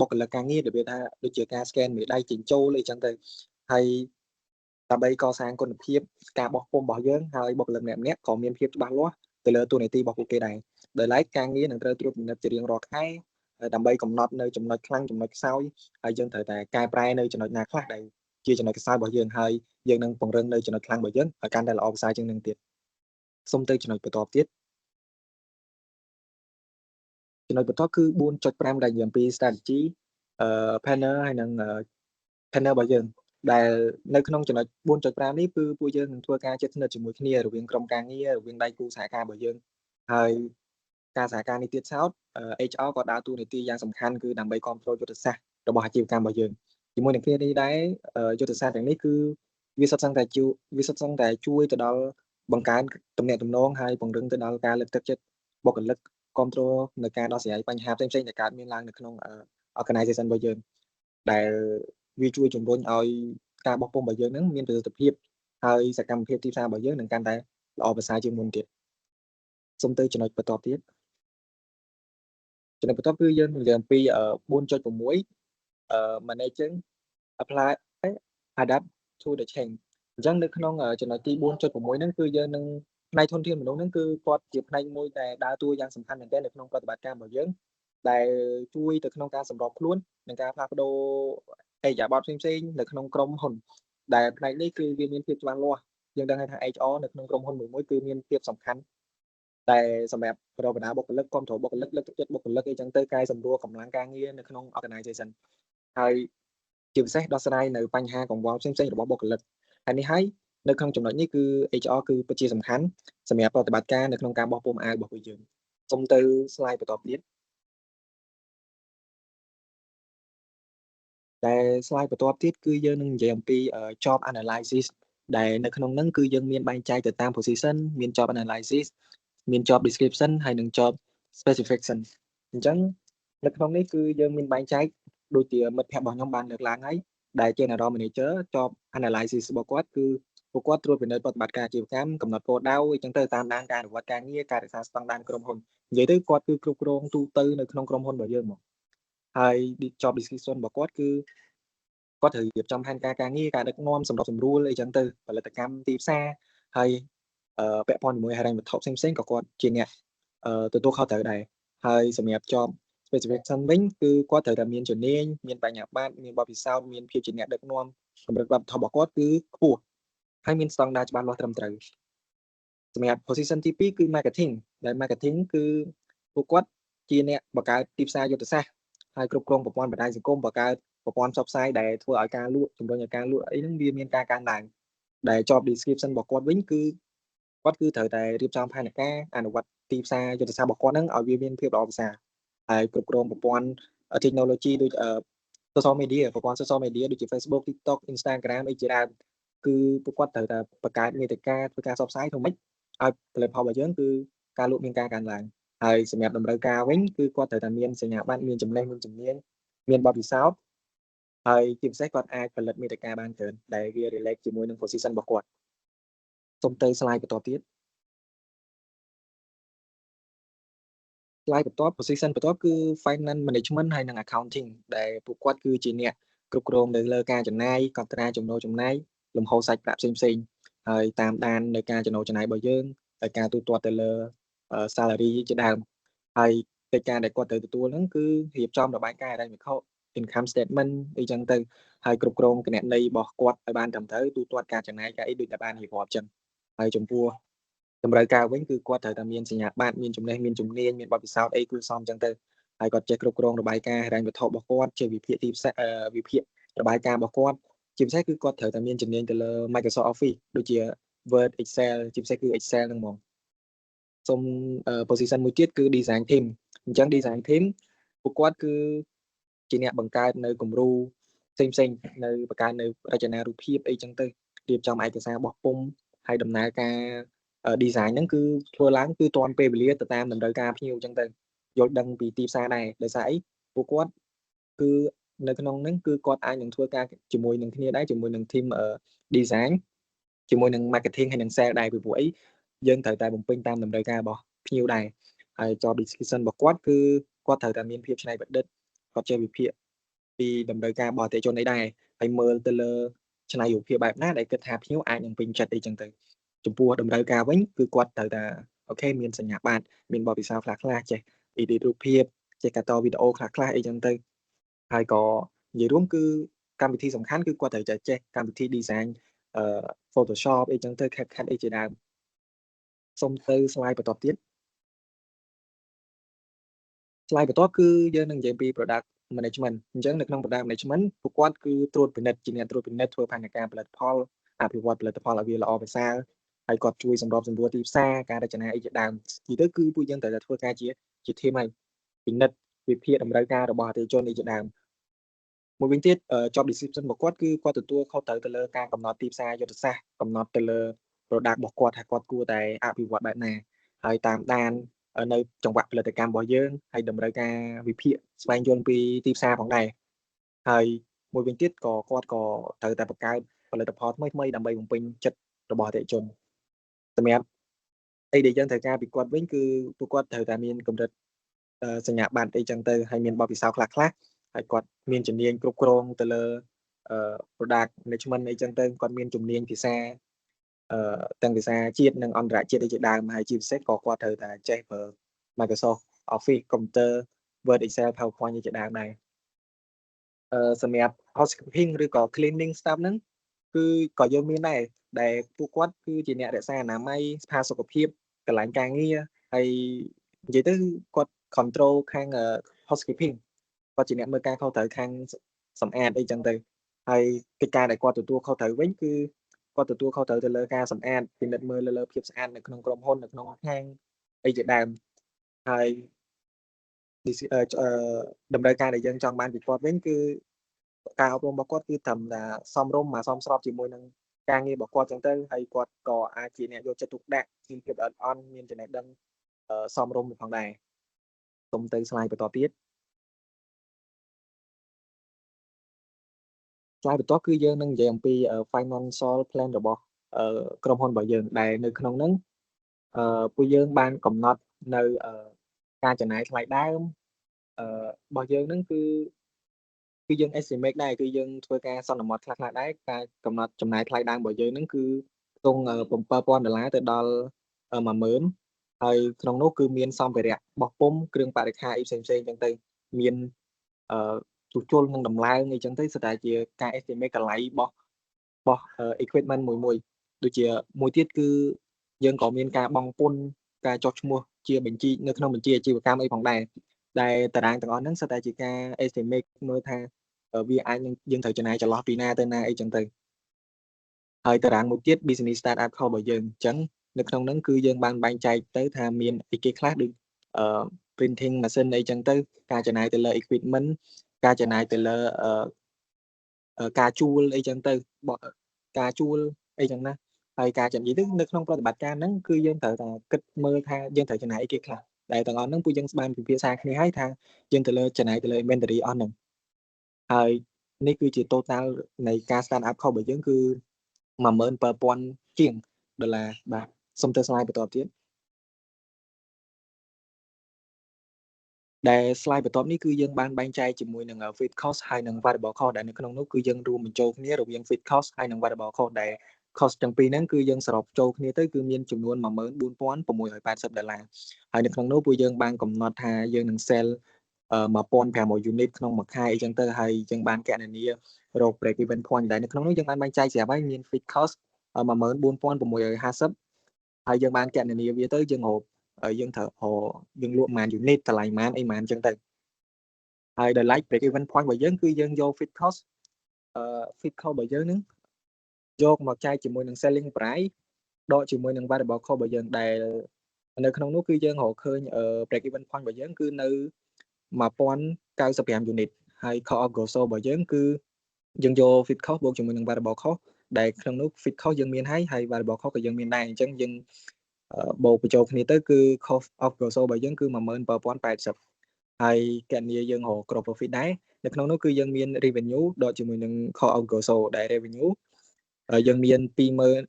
បុគ្គលិកការងាររបៀបថាដូចជាការ scan មេដៃចេញចូលអីចឹងទៅហើយដើម្បីកសាងគុណភាពការបោះពុម្ពរបស់យើងហើយបុគ្គលិកម្នាក់ៗក៏មានភាពច្បាស់លាស់ទៅលើតួនាទីរបស់ពួកគេដែរដោយឡែកការងារនឹងត្រូវត្រួតពិនិត្យជារៀងរាល់ខែដើម្បីកំណត់នៅចំណុចខ្លាំងចំណុចខ្សោយហើយយើងត្រូវតែកែប្រែនៅចំណុចណាខ្លះដែលជាចំណុចខ្សោយរបស់យើងហើយយើងនឹងពង្រឹងនៅចំណុចខ្លាំងរបស់យើងឲ្យកាន់តែល្អប្រសើរជាងនឹងទៀតសូមទៅចំណុចបន្ទាប់ទៀតចំណុចបន្ទាប់គឺ4.5ដែលនិយាយអំពី strategy partner ហើយនិង partner របស់យើងដែលនៅក្នុងចំណុច4.5នេះគឺពួកយើងនឹងធ្វើការជិតស្និទ្ធជាមួយគ្នារវាងក្រុមការងាររវាងដៃគូសហការរបស់យើងហើយការសហការនេះទៀតសោត HR ក៏ដើរតួនាទីយ៉ាងសំខាន់គឺដើម្បីគ្រប់គ្រងយុទ្ធសាស្ត្ររបស់អាជីវកម្មរបស់យើងជាមួយនឹងគ្នានេះដែរយុទ្ធសាស្ត្រទាំងនេះគឺវាសុទ្ធសឹងតែជួយទៅដល់បង្កើនទំនាក់ទំនងហើយពង្រឹងទៅដល់ការលើកទឹកចិត្តបុគ្គលិកគ្រប់គ្រងនៅការដោះស្រាយបញ្ហាផ្សេងៗដែលកើតមានឡើងនៅក្នុង organization របស់យើងដែលវាជួយជំរុញឲ្យការបោះពុម្ពរបស់យើងនឹងមានប្រសិទ្ធភាពហើយសកម្មភាពទីផ្សាររបស់យើងនឹងកាន់តែល្អប្រសើរជាងមុនទៀតសូមទៅចំណុចបន្តទៀតចំណុចបន្ទាប់គឺយើងនិយាយអំពី4.6 managing apply adapt to the change អញ្ចឹងនៅក្នុងចំណុចទី4.6ហ្នឹងគឺយើងនឹងផ្នែកធនធានមនុស្សហ្នឹងគឺគាត់ជាផ្នែកមួយដែលដើរតួយ៉ាងសំខាន់មែនទែននៅក្នុងប្រតិបត្តិការរបស់យើងដែលជួយទៅក្នុងការសម្របខ្លួននិងការផ្លាស់ប្ដូរឥរិយាបថផ្សេងៗនៅក្នុងក្រុមហ៊ុនដែលផ្នែកនេះគឺវាមានភាពច្បាស់លាស់យើងដឹងហើយថា HR នៅក្នុងក្រុមហ៊ុនមួយៗគឺមានភាពសំខាន់តែសម្រាប់ប្របណ្ដាបុគ្គលិកគ្រប់គ្រងបុគ្គលិកលើកទឹកចិត្តបុគ្គលិកអីចឹងទៅកែសម្រួលកម្លាំងការងារនៅក្នុង organization ហើយជាពិសេសដោះស្រាយនៅបញ្ហាកង្វល់ផ្សេងៗរបស់បុគ្គលិកហើយនេះហើយនៅក្នុងចំណុចនេះគឺ HR គឺពិតជាសំខាន់សម្រាប់ប្រតិបត្តិការនៅក្នុងការបោះពុម្ពអាវរបស់ពួកយើងសូមទៅ slide បន្តទៀតដែល slide បន្ទាប់ទៀតគឺយើងនឹងនិយាយអំពី job analysis ដែលនៅក្នុងហ្នឹងគឺយើងមានបែងចែកទៅតាម position មាន job analysis មាន job description ហើយនិង job specification អញ្ចឹងនៅក្នុងនេះគឺយើងមានបែងចែកដូចជាមិត្តភ័ក្តិរបស់ខ្ញុំបានលើកឡើងហើយដែល general manager job analysis របស់គាត់គឺពួកគាត់ត្រួតពិនិត្យប្រតិបត្តិការអាជីវកម្មកំណត់គោលដៅអញ្ចឹងទៅតាមដានការអនុវត្តការងារការរក្សាស្តង់ដារក្រុមហ៊ុននិយាយទៅគាត់គឺគ្រប់គ្រងទូទៅនៅក្នុងក្រុមហ៊ុនរបស់យើងមកហើយ job description របស់គាត់គឺគាត់ត្រូវរៀបចំផែនការការងារការដឹកនាំសម្របសម្រួលអីចឹងទៅផលិតកម្មទីផ្សារហើយពាក់ព័ន្ធជាមួយហិរញ្ញវត្ថុផ្សេងៗក៏គាត់ជាអ្នកទទួលខុសត្រូវដែរហើយសម្រាប់ job specification វិញគឺគាត់ត្រូវតែមានជំនាញមានបញ្ញាបត្រមានបទពិសោធន៍មានភាពជាអ្នកដឹកនាំកម្រិតវប្បធម៌របស់គាត់គឺខ្ពស់ហើយមានស្តង់ដារច្បាស់លាស់ត្រឹមត្រូវសម្រាប់ position ទី2គឺ marketing ដែល marketing គឺពួកគាត់ជាអ្នកបង្កើតទីផ្សារយុទ្ធសាស្ត្រហើយគ្រប់គ្រងប្រព័ន្ធបណ្ដាញសង្គមបង្កើតប្រព័ន្ធផ្សព្វផ្សាយដែលធ្វើឲ្យការលក់ជំរុញឲ្យការលក់អីហ្នឹងវាមានការកើនឡើងដែល job description របស់គាត់វិញគឺគាត់គឺត្រូវតែរៀបចំផែនការអនុវត្តទីផ្សារយុទ្ធសាស្ត្ររបស់គាត់ហ្នឹងឲ្យវាមានភាពល្អប្រសើរហើយគ្រប់គ្រងប្រព័ន្ធ technology ដូច social media ប្រព័ន្ធ social media ដូចជា Facebook, TikTok, Instagram អីជាដើមគឺពួកគាត់ត្រូវតែបង្កើតមាតិកាធ្វើការផ្សព្វផ្សាយធ្វើម៉េចឲ្យផលិតផលរបស់យើងគឺការលក់មានការកើនឡើងហើយសម្រាប់តម្រូវការវិញគឺគាត់ត្រូវតែមានសញ្ញាបត្រមានចំណេះមានជំនាញមានបទពិសោធន៍ហើយជាពិសេសគាត់អាចផលិតមាតិកាបានច្រើនដែលវា relate ជាមួយនឹង position របស់គាត់សូមទៅ slide បន្តទៀត slide បន្ទាប់ position បន្ទាប់គឺ finance management ហើយនិង accounting ដែលពួកគាត់គឺជាអ្នកគ្រប់គ្រងនៅលើការចំណាយកត់ត្រាចំណូលចំណាយលំហូរសាច់ប្រាក់ផ្សេងផ្សេងហើយតាមដាននៅការចំណូលចំណាយរបស់យើងហើយការទូទាត់ទៅលើ salary ជាដើមហើយកិច្ចការដែលគាត់ត្រូវទទួលហ្នឹងគឺរៀបចំរបាយការណ៍ហិរញ្ញវត្ថុ income statement អីចឹងទៅហើយគ្រប់គ្រងគណនីរបស់គាត់ឲ្យបានត្រឹមត្រូវទូទាត់ការចំណាយការអីដូចតែបានរៀបរាប់ចឹងហើយចំពោះតម្រូវការវិញគឺគាត់ត្រូវតែមានសញ្ញាបត្រមានចំណេះមានជំនាញមានបទពិសោធន៍អីគួរសមចឹងទៅហើយគាត់ចេះគ្រប់គ្រងរបាយការណ៍ហិរញ្ញវត្ថុរបស់គាត់ជាវិភាគទីផ្សារវិភាគរបាយការណ៍របស់គាត់ជាពិសេសគឺគាត់ត្រូវតែមានជំនាញទៅលើ Microsoft Office ដូចជា Word, Excel ជាពិសេសគឺ Excel ហ្នឹងហ្មងសូម position មួយទៀតគឺ design team។ អញ្ចឹង design team ពួកគាត់គឺជាអ្នកបង្កើតនៅគំរូផ្សេងផ្សេងនៅបង្កើតនៅរចនារូបភាពអីចឹងទៅរៀបចំឯកសារបោះពុម្ពហើយដំណើរការ design ហ្នឹងគឺធ្វើឡើងគឺទាន់ពេលវេលាទៅតាមតម្រូវការភ្ញៀវអញ្ចឹងទៅយល់ដឹងពីទីផ្សារដែរដោយសារអីពួកគាត់គឺនៅក្នុងហ្នឹងគឺគាត់អាចនឹងធ្វើការជាមួយនឹងគ្នាដែរជាមួយនឹង team design ជាមួយនឹង marketing ហើយនឹង sale ដែរពីព្រោះអីយើងត្រូវតែបំពេញតាមតម្រូវការរបស់ភ្ញៀវដែរហើយ job description របស់គាត់គឺគាត់ត្រូវតែមានភាពច្នៃប្រឌិតគាត់ចេះវិភាគពីតម្រូវការរបស់អតិថិជនអីដែរហើយមើលទៅលើច្នៃរូបភាពបែបណាដែលគិតថាភ្ញៀវអាចនឹងពេញចិត្តអីចឹងទៅចំពោះតម្រូវការវិញគឺគាត់ត្រូវតែ OK មានសញ្ញាបត្រមានបទពិសោធន៍ខ្លះខ្លះចេះ edit រូបភាពចេះកាត់តវីដេអូខ្លះខ្លះអីចឹងទៅហើយក៏និយាយរួមគឺកម្មវិធីសំខាន់គឺគាត់ត្រូវតែចេះកម្មវិធី design អឺ Photoshop អីចឹងទៅ CapCut អីជាដើមសូមទៅ slide បន្តទៀត slide បន្ទាប់គឺយើងនឹងនិយាយពី product management។ អញ្ចឹងនៅក្នុង product management ពួកគាត់គឺត្រួតពិនិត្យជាអ្នកត្រួតពិនិត្យធ្វើផែនការផលិតផលអភិវឌ្ឍផលិតផលឲ្យវាល្អប្រសើរហើយគាត់ជួយសម្របសម្រួលទីផ្សារការរចនាអីជាដើមនិយាយទៅគឺពួកយើងត្រូវតែធ្វើការជា team ហើយពិនិត្យវិភាគតម្រូវការរបស់អតិថិជនអីជាដើមមួយវិញទៀត job description របស់គាត់គឺគាត់ទទួលខុសត្រូវទៅលើការកំណត់ទីផ្សារយុទ្ធសាស្ត្រកំណត់ទៅលើ product របស់គាត់ថាគាត់គួរតែអភិវឌ្ឍបែបណាហើយតាមដាននៅចង្វាក់ផលិតកម្មរបស់យើងហើយតម្រូវការវិភាគស្វែងយល់ពីទីផ្សារផងដែរហើយមួយវិញទៀតក៏គាត់ក៏ត្រូវតែបង្កើតផលិតផលថ្មីថ្មីដើម្បីបំពេញចិត្តរបស់អតិថិជនសម្រាប់អីដែលយើងត្រូវការពីគាត់វិញគឺពួកគាត់ត្រូវតែមានកម្រិតសញ្ញាបត្រអីចឹងទៅហើយមានបទពិសោធន៍ខ្លះខ្លះហើយគាត់មានជំនាញគ្រប់គ្រងទៅលើ product management អីចឹងទៅគាត់មានជំនាញភាសាអឺទាំងភាសាជាតិនិងអន្តរជាតិអីជាដើមហើយជាពិសេសក៏គាត់ត្រូវតែចេះប្រើ Microsoft Office Computer, Word, Excel, PowerPoint ជាដើមដែរអឺសម្រាប់ housekeeping ឬក៏ cleaning staff ហ្នឹងគឺក៏យើងមានដែរដែលពួកគាត់គឺជាអ្នករក្សាអនាម័យស្ថានសុខភាពកន្លែងការងារហើយនិយាយទៅគាត់ control ខាង housekeeping គាត់ជាអ្នកមើលការខុសត្រូវខាងសម្អាតអីចឹងទៅហើយកិច្ចការដែលគាត់ទទួលខុសត្រូវវិញគឺគាត់ទទួលខុសត្រូវទៅលើការសម្អាតពិនិត្យមើលលើភាពស្អាតនៅក្នុងក្រុមហ៊ុននៅក្នុងហាងអីជាដើមហើយតម្រូវការដែលយើងចង់បានពីគាត់វិញគឺការអប់រំរបស់គាត់គឺត្រឹមតែសមរម្យមកសមស្របជាមួយនឹងការងាររបស់គាត់ចឹងទៅហើយគាត់ក៏អាចជាអ្នកយកចិត្តទុកដាក់មានភាពល្អិតល្អន់មានចំណេះដឹងសមរម្យផងដែរសូមទៅ slide បន្តទៀត slide បន្ទាប់គឺយើងនឹងនិយាយអំពី financial plan របស់ក្រុមហ៊ុនរបស់យើងដែលនៅក្នុងហ្នឹងអឺពួកយើងបានកំណត់នៅការចំណាយថ្លៃដើមអឺរបស់យើងហ្នឹងគឺយើង estimate ដែរគឺយើងធ្វើការសន្មតខ្លះៗដែរការកំណត់ចំណាយថ្លៃដើមរបស់យើងហ្នឹងគឺខ្ទង់7000ដុល្លារទៅដល់10000ហើយក្នុងនោះគឺមានសម្ភារៈបោះពុម្ពគ្រឿងបរិក្ខារអីផ្សេងៗចឹងទៅមានអឺជួសជុលនិងដំឡើងអីចឹងទៅសុទ្ធតែជាការ estimate តម្លៃរបស់ equipment មួយមួយដូចជាមួយទៀតគឺយើងក៏មានការបង់ពន្ធការចុះឈ្មោះជាបញ្ជីនៅក្នុងបញ្ជីអាជីវកម្មអីផងដែរដែលតារាងទាំងអស់ហ្នឹងសុទ្ធតែជាការ estimate មើលថាវាអាចនឹងយើងត្រូវចំណាយចន្លោះពីណាទៅណាអីចឹងទៅហើយតារាងមួយទៀត business start up cost របស់យើងអញ្ចឹងនៅក្នុងហ្នឹងគឺយើងបានបែងចែកទៅថាមានអីគេខ្លះដូចអឺ printing machine អីចឹងទៅការចំណាយទៅលើ equipment ការចំណាយទៅលើអឺការជួលអីចឹងទៅការជួលអីចឹងណាហើយការចំណាយទៅនៅក្នុងប្រតិបត្តិការហ្នឹងគឺយើងត្រូវតែគិតមើលថាយើងត្រូវចំណាយអីគេខ្លះដែលទាំងអស់ហ្នឹងពួកយើងបានពិភាក្សាគ្នាហើយថាយើងទៅលើចំណាយទៅលើ inventory អស់ហ្នឹងហើយនេះគឺជា total នៃការ start up cost របស់យើងគឺ17000ជាងដុល្លារបាទសូមទៅ slide បន្តទៀត។ ដែល slide បន្ទាប់នេះគឺយើងបានបែងចែកជាមួយនឹង fixed cost ហើយនិង variable cost ដែលនៅក្នុងនោះគឺយើងរួមបញ្ចូលគ្នារវាង fixed cost ហើយនិង variable cost ដែល cost ទាំងពីរហ្នឹងគឺយើងសរុបចូលគ្នាទៅគឺមានចំនួន14,680ដុល្លារហើយនៅក្នុងនោះពួកយើងបានកំណត់ថាយើងនឹង sell 1500 unit ក្នុងមួយខែអីចឹងទៅហើយយើងបានកណនារក break even point ដែលនៅក្នុងនោះយើងបានបែងចែកស្រាប់ហើយមាន fixed cost 14,650ហើយយើងបានកណនាវាទៅយើងរកយើងត្រូវរកយើងលក់ប៉ុន្មាន unit តម្លៃប៉ុន្មានអីប៉ុន្មានចឹងទៅហើយដោយ like break even point របស់យើងគឺយើងយក fixed cost fixed cost របស់យើងនឹងយកមកចែកជាមួយនឹង selling price ដកជាមួយនឹង variable cost របស់យើងដែលនៅក្នុងនោះគឺយើងរកឃើញ break even point របស់យើងគឺនៅ1095 unit ហើយ cost of goods sold របស់យើងគឺយើងយក fixed cost បូកជាមួយនឹង variable cost ដែលក្នុងនោះ fixed cost យើងមានហើយហើយ variable cost ក៏យើងមានដែរអញ្ចឹងយើងបូកបញ្ចូលគ្នាទៅគឺ cost of goods sold របស់យើងគឺ17080ហើយកណនាយើងរក gross profit ដែរនៅក្នុងនោះគឺយើងមាន revenue ដកជាមួយនឹង cost of goods sold ដែល revenue យើងមាន20000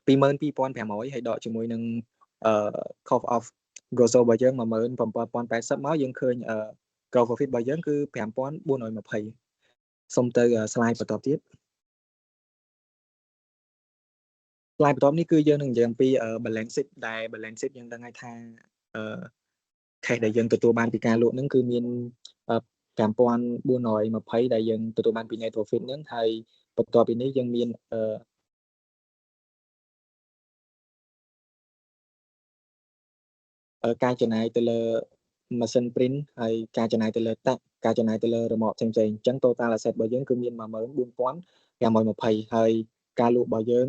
22,500ហើយដកជាមួយនឹង cost of goods sold របស់យើង17,080មកយើងឃើញ gross profit របស់យើងគឺ5420សូមទៅ slide បន្តទៀត slide បន្ទាប់នេះគឺយើងនឹងនិយាយអំពី balance sheet ដែល balance sheet យើងដឹងហើយថាអឺ cash ដែលយើងទទួលបានពីការលក់ហ្នឹងគឺមាន5420ដែលយើងទទួលបានពី net profit ហ្នឹងហើយបន្ទាប់ពីនេះយើងមានអឺការចំណាយទៅលើម៉ាស៊ីន print ហើយការចំណាយទៅលើតាក់ការចំណាយទៅលើរមាក់ផ្សេងៗអញ្ចឹង total asset របស់យើងគឺមាន14,520ហើយការលក់របស់យើង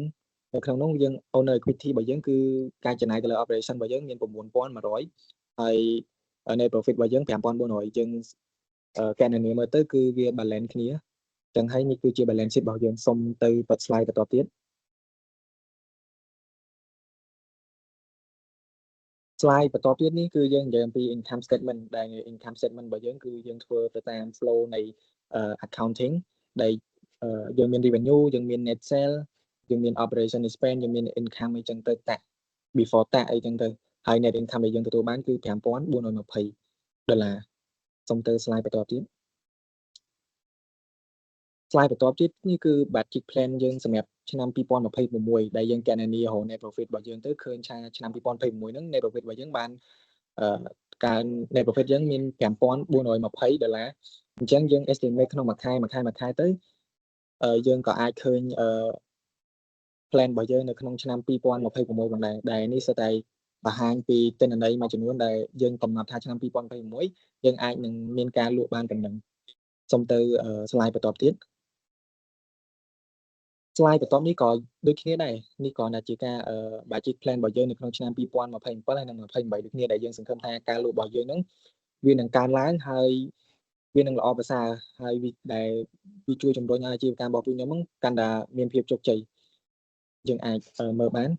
នៅក្នុងនោះយើង owner equity របស់យើងគឺការចំណាយទៅលើ operation របស់យើងមាន9100ហើយ net profit របស់យើង5400យើងកណនាមើលទៅគឺវា balance គ្នាចឹងហើយនេះគឺជា balance sheet របស់យើងសូមទៅបិទ slide បន្តទៀត slide បន្តទៀតនេះគឺយើងនិយាយអំពី income statement ដែល income statement របស់យើងគឺយើងធ្វើទៅតាម flow នៃ accounting ដែលយើងមាន revenue យើងមាន net sale យើងមាន operation expense យើងមាន income អីចឹងទៅ tax before tax អីចឹងទៅហើយ net income ដែលយើងទទួលបានគឺ5420ដុល្លារសូមទៅ slide បន្តទៀត slide បន្ទាប់ទៀតនេះគឺ budget plan យើងសម្រាប់ឆ្នាំ2026ដែលយើងកណនារក net profit របស់យើងទៅឃើញថាឆ្នាំ2026ហ្នឹង net profit របស់យើងបានអឺកើន net profit យើងមាន5420ដុល្លារអញ្ចឹងយើង estimate ក្នុងមួយខែមួយខែមួយខែទៅយើងក៏អាចឃើញអឺ plan របស់យើងនៅក្នុងឆ្នាំ2026ផងដែរដែលនេះសុទ្ធតែបង្ហាញពីទិន្នន័យមួយចំនួនដែលយើងកំណត់ថាឆ្នាំ2026យើងអាចនឹងមានការលក់បានប៉ុណ្ណឹងសូមទៅ slide បន្តទៀត slide បន្ទាប់នេះក៏ដូចគ្នាដែរនេះគ្រាន់តែជាការ budget plan របស់យើងនៅក្នុងឆ្នាំ2027ហើយនិង28ដូចគ្នាដែលយើងសង្ឃឹមថាការលក់របស់យើងហ្នឹងវានឹងកើនឡើងហើយវានឹងល្អប្រសើរហើយវាដែលវាជួយជំរុញឲ្យអាជីវកម្មរបស់ពួកខ្ញុំហ្នឹងកាន់តែមានភាពជោគជ័យយើងអាចមើលបាន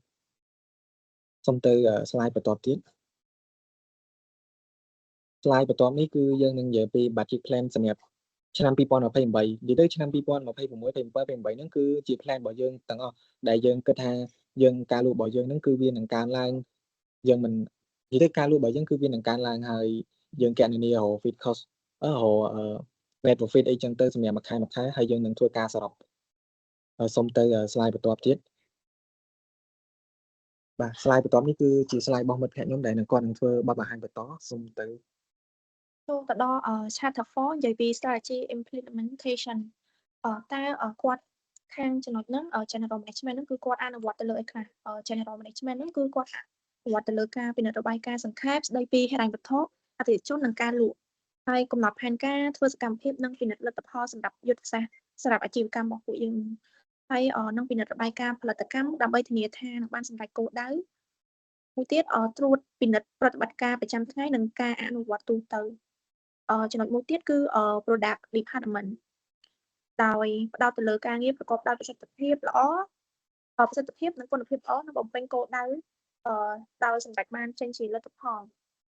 សូមទៅ slide បន្ទាប់ទៀត slide បន្ទាប់នេះគឺយើងនឹងនិយាយពី budget plan សម្រាប់ឆ្នាំ2028និយាយទៅឆ្នាំ2026 27 28ហ្នឹងគឺជា plan របស់យើងទាំងអស់ដែលយើងគិតថាយើងការលក់របស់យើងហ្នឹងគឺវានឹងកើនឡើងយើងមិននិយាយទៅការលក់របស់យើងគឺវានឹងកើនឡើងហើយយើងកណនារក fixed cost រក net profit អីចឹងទៅសម្រាប់មួយខែមួយខែហើយយើងនឹងធ្វើការសរុបសូមទៅ slide បន្ទាប់ទៀតបាទ slide បន្ទាប់នេះគឺជា slide របស់មិត្តភក្តិខ្ញុំដែលនឹងគាត់នឹងធ្វើបទបង្ហាញបន្តសូមទៅ ចូលទៅដល់ chapter 4និយាយពី strategy implementation តើគាត់ខាងចំណុចហ្នឹង general management ហ្នឹងគឺគាត់អនុវត្តទៅលើអីខ្លះ general management ហ្នឹងគឺគាត់អនុវត្តទៅលើការពិនិត្យរបាយការណ៍សង្ខេបស្ដីពីហិរញ្ញវត្ថុអតិថិជននិងការលក់ហើយកំណត់ផែនការធ្វើសកម្មភាពនិងពិនិត្យលទ្ធផលសម្រាប់យុទ្ធសាស្ត្រសម្រាប់អាជីវកម្មរបស់ពួកយើងហើយនឹងពិនិត្យរបាយការណ៍ផលិតកម្មដើម្បីធានាថានឹងបានសម្រេចគោលដៅមួយទៀតត្រួតពិនិត្យប្រតិបត្តិការប្រចាំថ្ងៃនិងការអនុវត្តទូទៅចំណុចមួយទៀតគឺ product department ដោយផ្ដោតទៅលើការងារប្រកបដោយប្រសិទ្ធភាពល្អប្រសិទ្ធភាពនិងគុណភាពល្អនិងបំពេញគោលដៅដោយសម្រេចបានចេញជាលទ្ធផល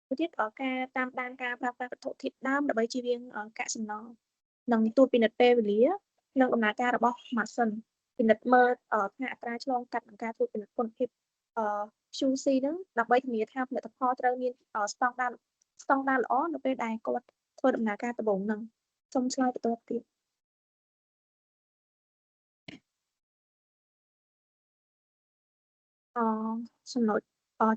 មួយទៀតការតាមដានការប្រើប្រាស់វត្ថុធាតុដើមដើម្បីជៀសវាងកាកសំណល់និងត្រួតពិនិត្យពេលវេលានិងដំណើរការរបស់ម៉ាស៊ីនពិនិត្យមើលថាអត្រាឆ្លងកាត់និងការត្រួតពិនិត្យគុណភាព QC ហ្នឹងដើម្បីធានាថាផលិតផលត្រូវមានស្តង់ដារ ស្តង់ដារល្អនៅពេលដែលគាត់ធ្វើដំណើរការដំបូងហ្នឹងសូមឆ្លើយបន្ទាប់ទៀតអចំណុច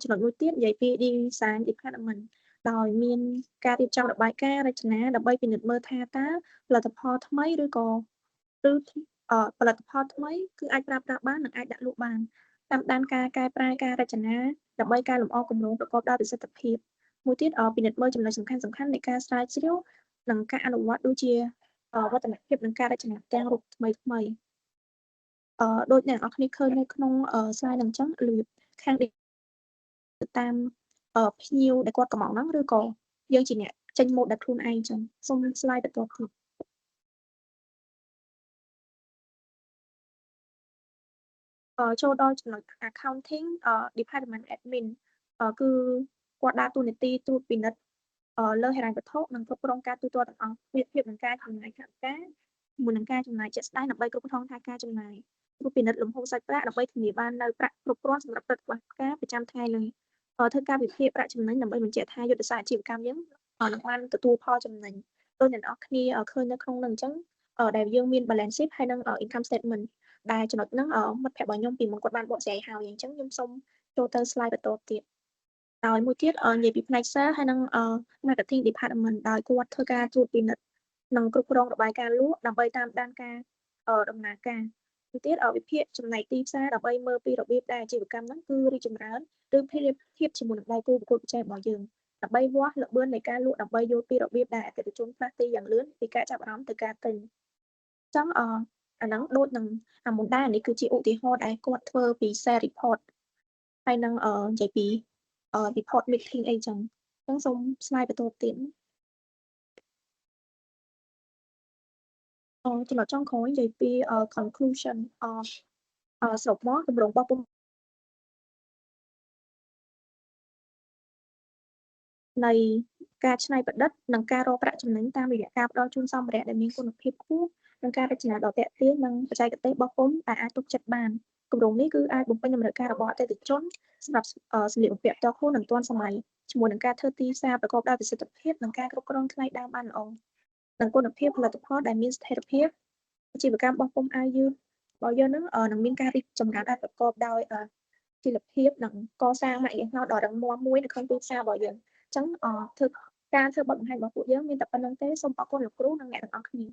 ចំណុចមួយទៀតនិយាយពី design department ដោយមានការរៀបចំរបាយការណ៍រចនាដើម្បីពិនិត្យមើលថាតើផលិតផលថ្មីឬក៏ឬផលិតផលថ្មីគឺអាចប្រើប្រាស់បាននិងអាចដាក់លក់បានតាមដានការកែប្រែការរចនាដើម្បីកែលម្អគម្រោងប្រកបដោយប្រសិទ្ធភាពមួយទៀតពិនិត្យមើលចំណុចសំខាន់សំខាន់នៃការស្រាវជ្រាវនិងការអនុវត្តដូចជាវឌ្ឍនភាពនិងការរចនាផ្ទាំងរូបថ្មីថ្មីអឺដូចអ្នកនរគ្នាឃើញនៅក្នុង slide ហ្នឹងអញ្ចឹងរបៀបខាងទៅតាមភ្ញៀវដែលគាត់កំងហ្នឹងឬក៏យើងជាអ្នកចេញម៉ូដដោយខ្លួនឯងអញ្ចឹងសូម slide បន្ទាប់ទៀតចូលដល់ចំណុច accounting department admin គឺគាត់ដើរតួនាទីត្រួតពិនិត្យលើហិរញ្ញវត្ថុនិងគ្រប់គ្រងការទូទាត់ទាំងអស់ប្រៀបធៀបនឹងការចំណាយថវិកាជាមួយនឹងការចំណាយជាក់ស្ដែងដើម្បីគ្រប់គ្រងថាការចំណាយត្រួតពិនិត្យលំហូរសាច់ប្រាក់ដើម្បីធានាបាននូវប្រាក់គ្រប់គ្រាន់សម្រាប់ប្រតិបត្តិការប្រចាំថ្ងៃនឹងធ្វើការវិភាគប្រាក់ចំណេញដើម្បីបញ្ជាក់ថាយុទ្ធសាស្ត្រអាជីវកម្មយើងនឹងបានទទួលផលចំណេញដោយអ្នកនរគ្នាឃើញនៅក្នុងនឹងអញ្ចឹងដែលយើងមាន balance sheet ហើយនិង income statement ដែលចំណុចហ្នឹងមិត្តភក្តិរបស់ខ្ញុំពីមុនគាត់បានបកស្រាយហើយអញ្ចឹងខ្ញុំសូមចូលទៅ slide បន្តទៀតដោយមួយទៀតនិយាយពីផ្នែក sales ហើយនិង marketing department ដោយគាត់ធ្វើការត្រួតពិនិត្យនិងគ្រប់គ្រងរបាយការណ៍លក់ដើម្បីតាមដានការដំណើរការមួយទៀតវិភាគចំណែកទីផ្សារដើម្បីមើលពីរបៀបដែលអាជីវកម្មហ្នឹងគឺរីកចម្រើនឬប្រៀបធៀបជាមួយនឹងដៃគូប្រកួតប្រជែងរបស់យើងដើម្បីវាស់ល្បឿននៃការលក់ដើម្បីយល់ពីរបៀបដែលអតិថិជនផ្លាស់ទីយ៉ាងលឿនពីការចាប់អារម្មណ៍ទៅការទិញអញ្ចឹងអអាហ្នឹងដូចនឹងអាមុនដែរនេះគឺជាឧទាហរណ៍ដែលគាត់ធ្វើពី sales report ហើយនឹងនិយាយពី report meeting អីចឹងអញ្ចឹងសូម slide បន្តទៀតអចំណុចចុងក្រោយនិយាយពី conclusion អសរុបមកគម្រោងបោះពុម្ពនៃការច្នៃប្រឌិតនិងការរកប្រាក់ចំណេញតាមរយៈការផ្ដល់ជូនសម្ភារៈដែលមានគុណភាពខ្ពស់និងការរចនាដ៏ទាក់ទាញនិងបច្ចេកទេសបោះពុម្ពដែលអាចទុកចិត្តបានគម្រោងនេះគឺអាចបំពេញតម្រូវការរបស់អតិថិជនសម្រាប់សម្លៀកបំពាក់ផ្ទាល់ខ្លួននិងទាន់សម័យជាមួយនឹងការធ្វើទីផ្សារប្រកបដោយប្រសិទ្ធភាពនិងការគ្រប់គ្រងថ្លៃដើមបានល្អនិងគុណភាពផលិតផលដែលមានស្ថិរភាពអាជីវកម្មបោះពុម្ពអាវយឺតរបស់យើងនឹងនឹងមានការរីកចម្រើនដែលប្រកបដោយជីវភាពនិងកសាងម៉ាកយីហោដ៏រឹងមាំមួយនៅក្នុងទីផ្សាររបស់យើងអញ្ចឹងធ្វើការធ្វើបទបង្ហាញរបស់ពួកយើងមានតែប៉ុណ្្នឹងទេសូមអរគុណលោកគ្រូនិងអ្នកទាំងអស់គ្នា។